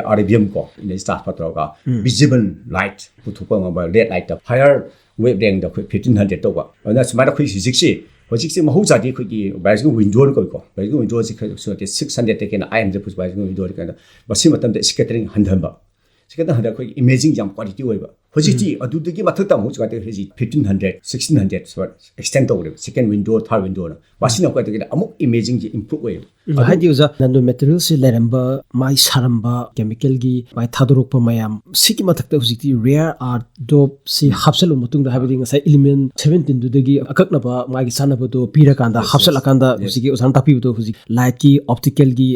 ꯑꯥꯔꯕꯤꯌꯝ ꯀꯣ, ꯏꯅꯔꯖꯤ ꯇ꯭ꯔꯥꯟꯁꯐꯔ ꯇꯧꯔꯒ ꯚꯤꯖꯤꯕꯜ ꯂꯥꯏꯠ ꯄꯨꯊꯣꯛꯄ ꯉꯝꯕ, ꯔꯦꯗ ꯂꯥꯏꯠꯇ ꯍꯥꯌꯔ ꯋꯦꯕ ꯂꯦꯡꯗ ꯑꯩꯈꯣꯏ ꯐꯤꯐꯇꯤꯟ ꯍꯟꯗ꯭ꯔꯦꯗ ꯇꯧꯕ꯫ ꯑꯗꯨꯅ ꯁꯨꯃꯥꯏꯅ ꯑꯩꯈꯣꯏ ꯍꯧꯖꯤꯛꯁꯤ, ꯍꯧꯖꯤꯛꯁꯤ ꯃꯍꯧꯁꯥꯗꯤ ꯑꯩꯈꯣꯏꯒꯤ ꯕꯥꯏꯑꯣꯂꯣꯖꯤꯀꯦꯜ ꯋꯤꯟꯗꯣꯅ ꯀꯧꯏꯀꯣ, ꯕꯥꯏꯑꯣꯂꯣꯖꯤꯀꯦꯜ ꯋꯤꯟꯗꯣꯁꯤ ꯈꯔ ꯁꯨ ꯅꯠꯇꯦ, ꯁꯤꯛꯁ ꯍꯟꯗ꯭ꯔꯦꯗꯇꯒꯤ ꯍꯦꯟꯅ ꯑꯥꯏꯠ ꯍꯟꯗ꯭ꯔꯦꯗ ꯐꯥꯎ ꯕꯥꯏꯑꯣꯂꯣꯖꯤꯀꯦꯜ ꯋꯤꯟꯗꯣꯅꯤ ꯀꯥꯏꯅ꯫ ꯃꯁꯤ ꯃꯇꯝꯗ ꯁ꯭ꯀꯦꯇꯔꯤꯡ ꯍꯟꯊꯍꯟꯕ, ꯁ꯭ꯀꯦꯇꯔ ꯍꯟꯊ ꯑꯩꯈꯣꯏꯒꯤ ꯏꯃꯦꯖꯤꯡ ꯌꯥꯝ ꯀ꯭ꯋꯥꯂꯤꯇꯤ ꯑꯣꯏꯕ꯫ ꯍꯧꯖꯤꯛꯇꯤ ꯑꯗꯨꯗꯒꯤ ꯃꯊꯛꯇ ꯑꯃꯨꯛ ꯍꯧꯖꯤꯛ ꯍꯧꯖꯤꯛ ꯐꯤꯐꯇꯤꯟ ꯍꯟꯗ꯭ꯔꯦꯗ, ꯁꯤꯛꯁꯇꯤꯟ ꯍꯟꯗ꯭ꯔꯦꯗ ꯁꯨꯃꯥꯏꯅ ꯑꯦꯛꯁꯇꯦꯟ ꯇꯧꯔꯦꯕ, ꯁꯦꯀꯦꯟ ꯋꯤꯟꯗꯣ, ꯊꯥꯔꯠ ꯋꯤꯟꯗꯣꯅ꯫ ꯃꯁꯤꯅ ꯑꯩꯈꯣꯏꯗꯒꯤꯗꯤ ꯑꯃꯨꯛ ꯏꯃꯦꯖꯤꯡꯁꯦ ꯏꯝꯄ꯭ꯔꯨꯞ ꯑꯣꯏꯌꯦꯕ꯫ ꯎꯝ, ꯍꯥꯏꯗꯤ ꯑꯣꯖꯥ, ꯅꯦꯅꯣ ꯃꯦꯇꯔꯤꯌꯦꯜꯁꯦ ꯂꯩꯔꯝꯕ, ꯃꯥꯏ ꯁꯥꯔꯝꯕ, ꯀꯦꯃꯤꯀꯦꯜꯒꯤ ꯃꯥꯏ ꯊꯥꯗꯣꯔꯛꯄ ꯃꯌꯥꯝ ꯁꯤꯒꯤ ꯃꯊꯛꯇ ꯍꯧꯖꯤꯛꯇꯤ ꯔꯦꯌꯔ ꯑꯥꯔꯠ ꯗꯣꯞꯁꯤ ꯍꯥꯞꯆꯤꯜꯂꯕ ꯃꯇꯨꯡꯗ, ꯍꯥꯏꯕꯗꯤ ꯉꯁꯥꯏ ꯏꯂꯤꯃꯦꯟ ꯁꯚꯦꯟꯇꯤꯟꯗꯨꯗꯒꯤ ꯑꯀꯛꯅꯕ ꯃꯥꯒꯤ ꯆꯥꯟꯅꯕꯗꯣ ꯄꯤꯔꯀꯥꯟꯗ, ꯍꯥꯞꯆꯤꯜꯂꯀꯥꯟꯗ, ꯍꯧꯖꯤꯛꯀꯤ ꯑꯣꯖꯥꯅ ꯇꯥꯛꯄꯤꯕꯗꯣ ꯍꯧꯖꯤꯛ ꯂꯥꯏꯠꯀꯤ, ꯑꯣꯞꯇꯤꯀꯦꯜꯒꯤ,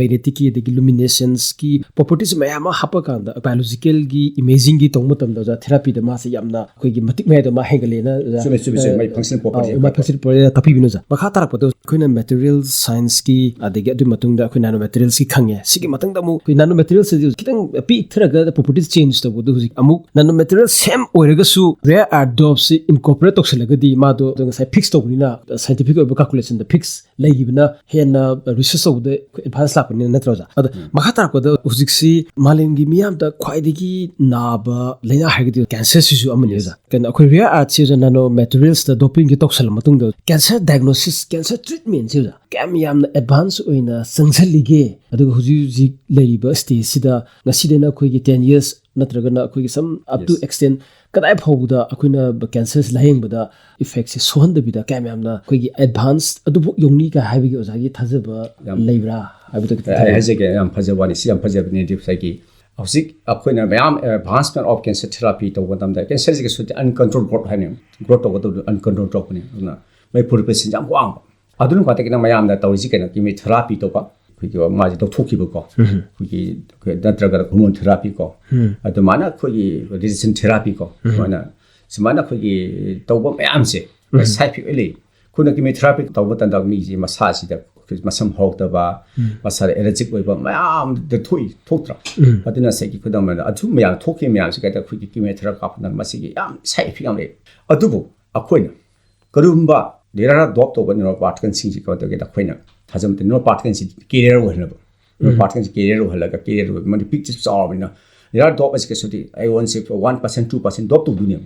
ꯃꯦꯒ꯭ꯅꯦꯇꯤꯛꯀꯤ, ꯑꯗꯒꯤ ꯂꯨꯃꯤꯅꯦꯁꯦꯟꯁꯀꯤ ꯄ꯭ꯔꯣꯄꯔꯇꯤꯁ ꯃꯌꯥꯝ ꯑꯃ ꯍꯥꯞꯄꯀꯥꯟꯗ ꯕꯥꯏꯑꯣꯂꯣꯖꯤꯀꯦꯜꯒꯤ ꯏꯃꯦꯖꯤꯡꯒꯤ ꯇꯧꯕ ꯃꯇꯝꯗ ꯑꯣꯖꯥ, ꯊꯦꯔꯥꯄꯤꯗ ꯃꯥꯁꯦ ꯌꯥꯝꯅ ꯑꯩꯈꯣꯏꯒꯤ ꯃꯇꯤꯛ ꯃꯌꯥꯏꯗꯣ ꯃꯥ ꯍꯦꯟꯒꯠꯂꯦꯅ ꯑꯣꯖꯥ, ꯆꯨꯝꯃꯦ, ꯆꯨꯝꯃꯦ, ꯆꯨꯝꯃꯦ꯫ ꯃꯥꯏ ꯐꯪꯁꯅꯦꯜ ꯄ꯭ꯔꯣꯄꯔꯇꯤ ꯑꯥ, ꯃꯥꯏ ꯐꯪꯁꯅꯦꯜ ꯄ꯭ꯔꯣꯄꯔꯇꯤ ꯇꯥꯛꯄꯤꯕꯅꯣ ꯑꯣꯖꯥ꯫ ꯃꯈꯥ ꯇꯥꯔꯛꯄꯗ ꯑꯩꯈꯣꯏꯅ ꯃꯦꯇꯔꯤꯌꯦꯜ ꯁꯥꯏꯟꯁꯀꯤ, ꯑꯗꯒꯤ ꯑꯗꯨꯒꯤ ꯃꯇꯨꯡꯗ ꯑꯩꯈꯣꯏ ꯅꯦꯅꯣ ꯃꯦꯇꯔꯤꯌꯦꯜꯁꯀꯤ ꯈꯪꯉꯦ꯫ ꯁꯤꯒꯤ ꯃꯊꯪꯗ ꯑꯃꯨꯛ ꯑꯩꯈꯣꯏ ꯅꯦꯅꯣ ꯃꯦꯇꯔꯤꯌꯦꯜꯁꯤꯗꯤ ꯈꯤꯇꯪ ꯄꯤꯛꯊꯔꯒ ꯄ꯭ꯔꯣꯄꯔꯇꯤꯁ ꯆꯦꯟꯖ ꯇꯧꯕꯗꯣ ꯍꯧꯖꯤꯛ ꯑꯃꯨꯛ ꯅꯦꯅꯣ ꯃꯦꯇꯔꯤꯌꯦꯜ ꯁꯦꯝ ꯑꯣꯏꯔꯒꯁꯨ ꯔꯦꯌꯔ ꯑꯥꯔꯠ ꯗꯣꯞꯁꯤ ꯏꯟꯀꯣꯔꯄꯣꯔꯦꯠ ꯇꯧꯁꯜꯂꯒꯗꯤ ꯃꯥꯗꯣ ꯑꯗꯣ ꯉꯁꯥꯏ ꯐꯤꯛꯁ ꯇꯧꯕꯅꯤꯅ, ꯁꯥꯏꯟꯇꯤꯐꯤꯛ ꯑꯣꯏꯕ ꯀꯥꯜꯀꯨꯂꯦꯁꯟꯗ ꯐꯤꯛꯁ ꯂꯩꯈꯤꯕꯅ ꯍꯦꯟꯅ ꯔꯤꯁꯔꯁ ꯇꯧꯕꯗ ꯑꯦꯗꯚꯥꯟꯁ ꯂꯥꯛꯄꯅꯤꯅ, ꯅꯠꯇ꯭ꯔꯣ ꯑꯣꯖꯥ? ꯑꯗꯣ ꯃꯈꯥ ꯇꯥꯔꯛꯄꯗ ꯍꯧꯖꯤꯛꯁꯤ ꯃꯥꯂꯦꯝꯒꯤ ꯃꯤꯌꯥꯝꯗ ꯈ꯭ꯋꯥꯏꯗꯒꯤ ꯅꯥꯕ ꯂꯥꯏꯅꯥ ꯍꯥꯏꯔꯒꯗꯤ ꯀꯦꯟꯁꯔꯁꯤꯁꯨ ꯑꯃꯅꯤ ꯑꯣꯖꯥ꯫ ꯀꯩꯅꯣ, ꯑꯩꯈꯣꯏ ꯔꯦꯌꯔ ꯑꯥꯔꯠꯁꯤ ꯑꯣꯖꯥ ꯅꯦꯅꯣ ꯃꯦꯇꯔꯤꯌꯦꯜꯁꯇ ꯗꯣꯄꯤꯡꯁꯦ ꯇꯧꯁꯜꯂ ꯃꯇꯨꯡꯗ ꯀꯦꯟꯁꯔ ꯗꯥꯏꯒꯅꯣꯁꯤꯁ, ꯀꯦꯟꯁꯔ ꯇ꯭ꯔꯤꯠꯃꯦꯟꯁꯤ ꯑꯣꯖꯥ ꯀꯌꯥꯝ ꯌꯥꯝꯅ ꯑꯦꯗꯚꯥꯟꯁ ꯑꯣꯏꯅ ꯆꯪꯁꯤꯜꯂꯤꯒꯦ? ꯑꯗꯨꯒ ꯍꯧꯖꯤꯛ ꯍꯧꯖꯤꯛ ꯂꯩꯔꯤꯕ ꯁ꯭ꯇꯦꯖꯁꯤꯗ ꯉꯁꯤꯗꯩꯅ ꯑꯩꯈꯣꯏꯒꯤ ꯇꯦꯟ ꯌꯔꯁ ꯅꯠꯇ꯭ꯔꯒꯅ ꯑꯩꯈꯣꯏꯒꯤ ꯁꯝ ꯑꯞ ꯇꯨ ꯑꯦꯛꯁꯇꯦꯟ ꯀꯗꯥꯏ ꯐꯥꯎꯕꯗ ꯑꯩꯈꯣꯏꯅ ꯀꯦꯟꯁꯔꯁꯤ ꯂꯥꯌꯦꯡꯕꯗ ꯏꯐꯦꯛꯁꯦ ꯁꯣꯛꯍꯟꯗꯕꯤꯗ ꯀꯌꯥꯝ ꯌꯥꯝꯅ ꯑꯩꯈꯣꯏꯒꯤ ꯑꯦꯗꯚꯥꯟꯁ ꯑꯗꯨꯕꯨ ꯌꯧꯅꯤ ꯀꯥꯏ ꯍꯥꯏꯕꯒꯤ ꯑꯣꯖꯥꯒꯤ ꯊꯥꯖꯕ ꯌꯥꯝ ꯂꯩꯕ꯭ꯔꯥ ꯍꯥꯏꯕꯗꯨ ꯈꯤꯇꯪ ꯑꯩ ꯊꯝꯕꯤꯌꯨ꯫ ꯍꯥꯏꯖꯒꯦ, ꯌꯥꯝ ꯐꯖꯕ ꯋꯥꯅꯤ꯫ ꯁꯤ ꯌꯥꯝ ꯐꯖꯕꯅꯦ꯫ ꯉꯁꯥꯏꯒꯤ ꯍꯧꯖꯤꯛ ꯑꯩꯈꯣꯏꯅ ꯃꯌꯥꯝ ꯑꯦꯗꯚꯥꯟꯁꯃꯦꯟ ꯑꯣꯐ ꯀꯦꯟꯁꯔ ꯊꯦꯔꯥꯄꯤ ꯇꯧꯕ ꯃꯇꯝꯗ ꯀꯦꯟꯁꯔꯁꯤ ꯀꯩꯁꯨ ꯑꯟꯀꯟꯇ꯭ꯔꯣꯜ ꯒ꯭ꯔꯣꯠ ꯍꯥꯏꯅꯦ, ꯒ꯭ꯔꯣꯠ ꯇꯧꯒꯗꯕꯗꯨ ꯑꯟꯀꯟꯇ꯭ꯔꯣꯜ ꯇꯧꯔꯛꯄꯅꯦ꯫ ꯑꯗꯨꯅ ꯃꯩ ꯄꯨꯔꯛꯄꯁꯤ ꯌꯥꯝ ꯋꯥꯡꯕ꯫ ꯑꯗꯨꯅ ꯈ꯭ꯋꯥꯏꯗꯒꯤ ꯃꯌꯥꯝꯅ ꯇꯧꯔꯤꯁꯤ ꯀꯩꯅꯣ, ꯀꯤꯃꯣꯊꯦꯔꯥꯄꯤ ꯇꯧꯕ, ꯑꯩꯈꯣꯏꯒꯤ ꯃꯥꯁꯦ ꯂꯧꯊꯣꯛꯈꯤꯕꯀꯣ, ꯑꯩꯈꯣꯏꯒꯤ, ꯑꯩꯈꯣꯏ ꯅꯠꯇ꯭ꯔꯒ ꯍꯣꯔꯃꯣꯟ ꯊꯦꯔꯥꯄꯤ ꯀꯣ, ꯑꯗꯨꯃꯥꯏꯅ ꯑꯩꯈꯣꯏꯒꯤ ꯔꯦꯗꯤꯌꯦꯁꯟ ꯊꯦꯔꯥꯄꯤ ꯀꯣ, ꯁꯨꯃꯥꯏꯅ, ꯁꯨꯃꯥꯏꯅ ꯑꯩꯈꯣꯏꯒꯤ ꯇꯧꯕ ꯃꯌꯥꯝꯁꯦ, ꯁꯥꯏꯠ ꯏꯐꯦꯛ ꯂꯩ꯫ ꯑꯩꯈꯣꯏꯅ ꯀꯤꯃꯣꯊꯦꯔꯥꯄꯤ ꯇꯧꯕ ꯃꯇꯝꯗ ꯃꯤꯁꯦ ꯃꯁꯥꯁꯤꯗ ꯑꯩꯈꯣꯏ ꯃꯁꯝ ꯍꯧꯔꯛꯇꯕ, ꯃꯁꯥꯗ ꯑꯦꯂꯔꯖꯤꯛ ꯑꯣꯏꯕ ꯃꯌꯥꯝꯗ ꯊꯣꯛꯏ, ꯊꯣꯛꯇ꯭ꯔꯥ? ꯑꯗꯨꯅ ꯉꯁꯥꯏꯒꯤ ꯈꯨꯗꯝ ꯑꯣꯏꯅ ꯑꯗꯨ ꯃꯌꯥꯝ ꯊꯣꯛꯈꯤꯕ ꯃꯌꯥꯝꯁꯤ ꯀꯩꯗ ꯑꯩꯈꯣꯏꯒꯤ ꯀꯤꯃꯣꯊꯦꯔꯥꯄꯤ ꯀꯥꯞꯄꯗ ꯃꯁꯤꯒꯤ ꯌꯥꯝ ꯁꯥꯏꯠ ꯏꯐꯦꯛ ꯌꯥꯝ ꯂꯩ꯫ ꯑꯗꯨꯕꯨ ꯑꯩꯈꯣꯏꯅ ꯀꯔꯤꯒꯨꯝꯕ ꯂꯤꯔꯥ ꯗ꯭ꯔꯣꯞ ꯇꯧꯕ ꯅ꯭ꯌꯨꯔꯣꯄꯥꯊꯤꯀꯦꯜꯁꯤꯡꯁꯤ ꯀꯃꯥꯏꯅ ꯇꯧꯒꯦꯗ, ꯑꯩꯈꯣꯏꯅ ꯊꯥꯖꯕꯗ ꯅ꯭ꯌꯨꯔꯣꯄꯥꯊꯤꯀꯦꯜꯁꯤ ꯀꯦꯔꯤꯌꯔ ꯑꯣꯏꯍꯟꯅꯕ, ꯅ꯭ꯌꯨꯔꯣꯄꯥꯊꯤꯀꯦꯜꯁꯤ ꯀꯦꯔꯤꯌꯔ ꯑꯣꯏꯍꯜꯂꯒ, ꯀꯦꯔꯤꯌꯔ ꯑꯣꯏꯕ ꯃꯗꯨ ꯄꯤꯛ ꯆꯥꯎꯔꯕꯅꯤꯅ, ꯂꯤꯔꯥ ꯗ꯭ꯔꯣꯞ ꯑꯁꯤ ꯀꯩꯁꯨꯗꯤ ꯑꯩꯉꯣꯟꯁꯦ one percent, two percent drop ꯇꯧꯗꯣꯏꯅꯦꯕ꯫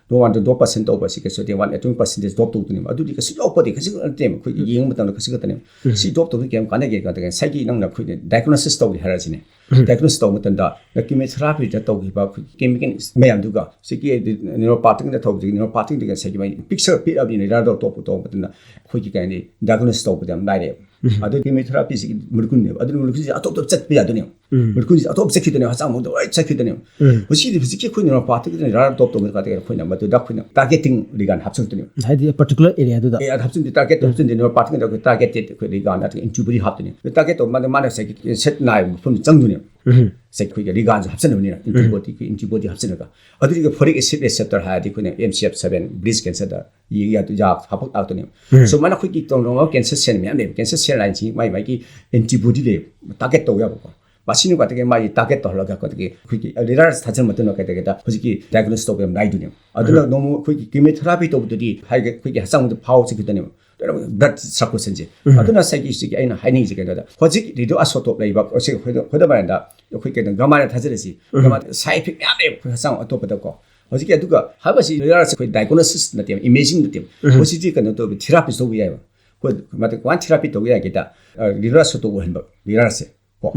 ꯅꯣ ꯋꯥꯟ ꯗ꯭ꯔꯣꯞ ꯄꯥꯔꯁꯦꯟ ꯇꯧꯕ ꯑꯁꯤ ꯀꯩꯁꯨꯗꯤ ꯋꯥꯟ ꯇ꯭ꯋꯦꯟꯇꯤ ꯄꯥꯔꯁꯦꯟꯇꯦꯖ ꯗ꯭ꯔꯣꯞ ꯇꯧꯗꯣꯏꯅꯦꯕ꯫ ꯑꯗꯨꯗꯤ ꯀꯩꯁꯨ ꯌꯥꯎꯄꯣꯠꯇꯦ, ꯀꯩꯁꯨ ꯅꯠꯇꯦꯕ꯫ ꯑꯩꯈꯣꯏꯒꯤ ꯌꯦꯡꯕ ꯃꯇꯝꯗ ꯀꯩꯁꯨ ꯈꯛꯇꯅꯦꯕ꯫ ꯁꯤ ꯗ꯭ꯔꯣꯞ ꯇꯧꯕꯗꯤ ꯀꯌꯥꯝ ꯀꯥꯟꯅꯒꯦ ꯀꯥꯟꯗ, ꯉꯁꯥꯏꯒꯤ ꯅꯪꯅ ꯑꯩꯈꯣꯏꯅ ꯗꯥꯏꯒꯅꯣꯁꯤꯁ ꯇꯧꯒꯦ ꯍꯥꯏꯔꯁꯤꯅꯦ, ꯗꯥꯏꯒꯅꯣꯁꯤꯁ ꯇꯧꯕ ꯃꯇꯝꯗ ꯅꯪ ꯀꯤꯃꯣꯊꯦꯔꯥꯄꯤꯗ ꯇꯧꯈꯤꯕ ꯑꯩꯈꯣꯏꯒꯤ ꯀꯦꯃꯤꯀꯦꯜ ꯃꯌꯥꯝꯗꯨꯒ ꯁꯤꯒꯤ ꯅ꯭ꯌꯨꯔꯣꯄꯥꯊꯤꯛꯇ ꯇꯧꯕꯁꯤꯒꯤ ꯅ꯭ꯌꯨꯔꯣꯄꯥꯊꯤꯛꯇꯨꯒ ꯉꯁꯥꯏꯒꯤ ꯃꯥꯒꯤ ꯄꯤꯛꯆꯔ ꯄꯤꯛꯑꯕꯅꯤꯅ, ꯂꯤꯔꯥ ꯗ꯭ꯔꯣꯞ ꯇꯧꯕ ꯃꯇꯝꯗ ꯑꯩꯈꯣꯏꯒꯤ ꯀꯩ ꯍꯥꯏꯅꯤ, ꯗꯥꯏꯒꯅꯣꯁꯤꯁ ꯇꯧꯕꯗ ꯌꯥꯝ ꯂꯥꯏꯔꯦꯕ꯫ ꯑꯗꯣ ꯀꯤꯃꯣꯊꯦꯔꯥꯄꯤꯁꯤꯒꯤ ꯃꯣꯂꯤꯀ꯭ꯌꯨꯜꯅꯦꯕ, ꯑꯗꯨꯅ ꯃꯣꯂꯤꯀ꯭ꯌꯨꯜꯁꯦ ꯑꯇꯣꯞ ꯑꯇꯣꯞ ꯆꯠꯄ ꯌꯥꯗꯣꯏꯅꯦꯕ꯫ ꯃꯣꯂꯤꯀ꯭ꯌꯨꯜꯁꯦ ꯑꯇꯣꯞ ꯆꯠꯈꯤꯗꯣꯏꯅꯦꯕ, ꯍꯛꯆꯥꯡ ꯃꯅꯨꯡꯗ ꯂꯣꯏ ꯆꯠꯈꯤꯗꯣꯏꯅꯦꯕ꯫ ꯍꯧꯖꯤꯛꯀꯤ, ꯍꯧꯖꯤꯛꯀꯤ ꯑꯩꯈꯣꯏ ꯅ꯭ꯌꯨꯔꯣꯄꯥꯊꯤꯛꯇ ꯂꯤꯔꯥ ꯗ꯭ꯔꯣꯞ ꯇꯧꯕ ꯀꯥꯟꯗ ꯑꯩꯈꯣꯏꯅ ꯃꯗꯨꯗ ꯑꯩꯈꯣꯏꯅ ꯇꯥꯔꯒꯦꯇꯤꯡ ꯂꯤꯒꯥꯟ ꯍꯥꯞꯆꯤꯜꯂꯛꯇꯣꯏꯅꯦꯕ꯫ ꯍꯥꯏꯗꯤ ꯄꯥꯔꯇꯤꯀꯨꯂꯔ ꯑꯦꯔꯤꯌꯥꯗꯨꯗ꯫ ꯑꯦ, ꯑꯗ ꯍꯥꯞꯆꯤꯟꯗꯤ ꯇꯥꯔꯒꯦꯠ ꯍꯥꯞꯆꯤꯟꯗꯤ ꯅ꯭ꯌꯨꯔꯣꯄꯥꯊꯤꯛꯇ ꯑꯩꯈꯣꯏ ꯇꯥꯔꯒꯦꯇꯦꯠ ꯑꯩꯈꯣꯏ ꯂꯤꯒꯥꯟ ꯅꯠꯇ꯭ꯔꯒ ꯑꯦꯟꯇꯤꯕꯣꯗꯤ ꯍꯥꯞꯇꯣꯏꯅꯦ꯫ ꯑꯗꯨ ꯇꯥꯔꯒꯦꯠ ꯇꯧꯕ ꯃꯥꯅ, ꯃꯥꯅ ꯉꯁꯥꯏꯒꯤ ꯁꯦꯠ ꯅꯥꯏꯕ ꯃꯐꯝꯗ ꯆꯪꯗꯣꯏꯅꯦꯕ꯫ ꯉꯁꯥꯏ ꯑꯩꯈꯣꯏꯒꯤ ꯂꯤꯒꯥꯟꯁꯨ ꯍꯥꯞꯆꯤꯟꯕꯅꯤꯅ, ꯑꯦꯟꯇꯤꯕꯣꯗꯤ, ꯑꯦꯟꯇꯤꯕꯣꯗꯤ ꯍꯥꯞꯆꯤꯜꯂꯒ꯫ ꯑꯗꯨꯒ ꯐꯣꯂꯤꯛ ꯑꯦꯁꯤꯗ ꯔꯤꯁꯦꯞꯇꯔ ꯍꯥꯏꯔꯗꯤ ꯑꯩꯈꯣꯏꯅ M C F seven, brace ꯀꯦꯟꯁꯔꯗ ꯌꯥ ꯍꯥꯞꯄꯛ ꯂꯥꯛꯇꯣꯏꯅꯦꯕ꯫ ꯁꯨꯃꯥꯏꯅ ꯑꯩꯈꯣꯏꯒꯤ ꯇꯣꯉꯥꯟꯕ ꯀꯦꯟꯁꯔ ꯁꯦꯜ ꯃꯌꯥꯝ ꯂꯩꯕ, ꯀꯦꯟꯁꯔ ꯁꯦꯜ ꯂꯥꯏꯟꯁꯤ ꯃꯥꯏ ꯃꯥꯏꯒꯤ ꯑꯦꯟꯇꯤꯕꯣꯗꯤ ꯂꯩꯌꯦꯕ, ꯇꯥꯔꯒꯦꯠ ꯇꯧꯕ ꯌꯥꯕꯀꯣ꯫ ꯃꯁꯤꯅ ꯈ꯭ꯋꯥꯏꯗꯒꯤ ꯃꯥꯒꯤ ꯇꯥꯔꯒꯦꯠ ꯇꯧꯍꯜꯂꯒ ꯑꯩꯈꯣꯏꯒꯤ, ꯑꯩꯈꯣꯏꯒꯤ ꯂꯤꯔꯥꯁ ꯊꯥꯖꯤꯟꯕ ꯃꯇꯝꯗ ꯀꯩꯗꯧꯒꯦꯗ ꯍꯧꯖꯤꯛꯀꯤ ꯗꯥꯏꯒꯅꯣꯁ ꯇꯧꯕ ꯌꯥꯝ ꯂꯥꯏꯗꯣꯏꯅꯦꯕ꯫ ꯑꯗꯨꯅ ꯅꯣꯡꯃ ꯑꯩꯈꯣꯏꯒꯤ ꯀꯤꯃꯣꯊꯦꯔꯥꯄꯤ ꯇꯧꯕꯗꯗꯤ ꯍꯥꯏꯗꯤ ꯑꯩꯈꯣꯏꯒꯤ ꯍꯛꯆꯥꯡꯗ ꯐꯥꯎ ꯆꯠꯈꯤꯗꯣꯏꯅꯦꯕ, ꯕ꯭ꯂꯗ ꯁꯔꯀꯨꯂꯦꯁꯟꯁꯦ꯫ ꯑꯗꯨꯅ ꯉꯁꯥꯏꯒꯤ ꯁꯤꯒꯤ ꯑꯩꯅ ꯍꯥꯏꯅꯤꯡꯉꯤꯁꯦ ꯀꯩꯅꯣꯗ, ꯍꯧꯖꯤꯛ ꯔꯦꯗꯤꯑꯣ ꯑꯥꯏꯁꯣꯇꯣꯞ ꯂꯩꯕ, ꯍꯧꯖꯤꯛ ꯑꯩꯈꯣꯏꯗ, ꯑꯩꯈꯣꯏꯗ ꯃꯥꯏꯟꯗ ꯑꯩꯈꯣꯏ ꯀꯩꯅꯣ ꯒꯃꯥꯗ ꯊꯥꯖꯤꯜꯂꯁꯤ, ꯒꯃꯥꯗ ꯁꯥꯏꯠ ꯏꯐꯦꯛ ꯃꯌꯥꯝ ꯂꯩꯌꯦꯕ ꯑꯩꯈꯣꯏ ꯍꯛꯆꯥꯡ ꯑꯇꯣꯞꯄꯗꯀꯣ꯫ ꯍꯧꯖꯤꯛꯀꯤ ꯑꯗꯨꯒ ꯍꯥꯏꯕꯁꯤ ꯂꯤꯔꯥꯁ ꯑꯩꯈꯣꯏ ꯗꯥꯏꯒꯅꯣꯁꯤꯁ ꯅꯠꯇꯦꯕ, ꯏꯃꯦꯖꯤꯡ ꯅꯠꯇꯦꯕ꯫ ꯍꯧꯖꯤꯛꯇꯤ ꯀꯩꯅꯣ ꯇꯧꯕ, ꯊꯦꯔꯥꯄꯤꯁ ꯇꯧꯕ ꯌꯥꯏꯕ꯫ ꯑꯩꯈꯣꯏ ꯃꯥꯗꯤ ꯋꯥꯟ ꯊꯦꯔꯥꯄꯤ ꯇꯧꯕ ꯌꯥꯏꯒꯦꯗ, ꯂꯤꯔꯥ ꯁꯣꯇꯣ ꯑꯣꯏꯍꯟꯕ, ꯂꯤꯔꯥꯁꯦ ꯀꯣ꯫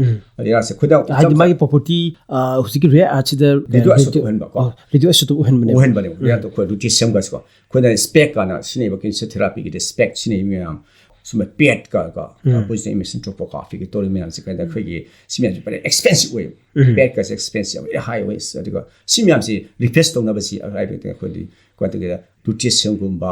ꯂꯤꯔꯥꯁꯦ ꯑꯩꯈꯣꯏꯗ ꯍꯥꯏꯗꯤ ꯃꯥꯒꯤ ꯄ꯭ꯔꯣꯄꯔꯇꯤ ꯍꯧꯖꯤꯛꯀꯤ ꯔꯦ ꯑꯁꯤꯗ ꯔꯦꯗꯤꯑꯣ ꯑꯥꯏꯁꯣꯇꯣꯞ ꯑꯣꯏꯍꯟꯕ ꯀꯣ꯫ ꯔꯦꯗꯤꯑꯣ ꯑꯥꯏꯁꯣꯇꯣꯞ ꯑꯣꯏꯍꯟꯕꯅꯦꯕ꯫ ꯑꯣꯏꯍꯟꯕꯅꯦꯕ꯫ ꯔꯦꯗꯤꯑꯣ ꯑꯥꯏꯁꯣꯇꯣꯞ ꯑꯩꯈꯣꯏ ꯂꯨꯇꯤꯁꯤꯌꯝꯒꯁꯨ ꯀꯣ꯫ ꯑꯩꯈꯣꯏꯅ ꯁ꯭ꯄꯦꯛ ꯀꯥꯟꯅ ꯁꯤꯖꯤꯟꯅꯩꯕ, ꯀꯦꯟꯁꯔ ꯊꯦꯔꯥꯄꯤꯒꯤꯗ ꯁ꯭ꯄꯦꯛ ꯁꯤꯖꯤꯟꯅꯩ ꯃꯌꯥꯝ, ꯁꯨꯝꯕ ꯄꯦꯠꯀ ꯀꯣ, ꯄꯣꯖꯤꯇꯤꯚ ꯏꯃꯤꯁꯟ ꯇ꯭ꯔꯣꯄꯣꯒ꯭ꯔꯥꯐꯤꯒ ꯇꯧꯔꯤ ꯃꯌꯥꯝꯁꯦ ꯀꯩꯗ ꯑꯩꯈꯣꯏꯒꯤ ꯁꯤ ꯃꯌꯥꯝꯁꯦ ꯐꯖꯅ ꯑꯦꯛꯁꯄꯦꯟꯁꯤꯞ ꯑꯣꯏꯌꯦꯕ꯫ ꯄꯦꯠꯀꯁꯦ ꯑꯦꯛꯁꯄꯦꯟꯁꯤꯞ ꯌꯥꯝ ꯍꯥꯏ ꯑꯣꯏ꯫ ꯑꯗꯨꯒ ꯁꯤ ꯃꯌꯥꯝꯁꯤ ꯔꯤꯄ꯭ꯂꯦꯁ ꯇꯧꯅꯕꯁꯤ ꯍꯥꯏꯕꯗꯤ ꯑꯩꯈꯣꯏꯗꯤ ꯀꯃꯥꯏꯅ ꯇꯧꯒꯦꯗ, ꯂꯨꯇꯤꯁꯤꯌꯝꯒꯨꯝꯕ,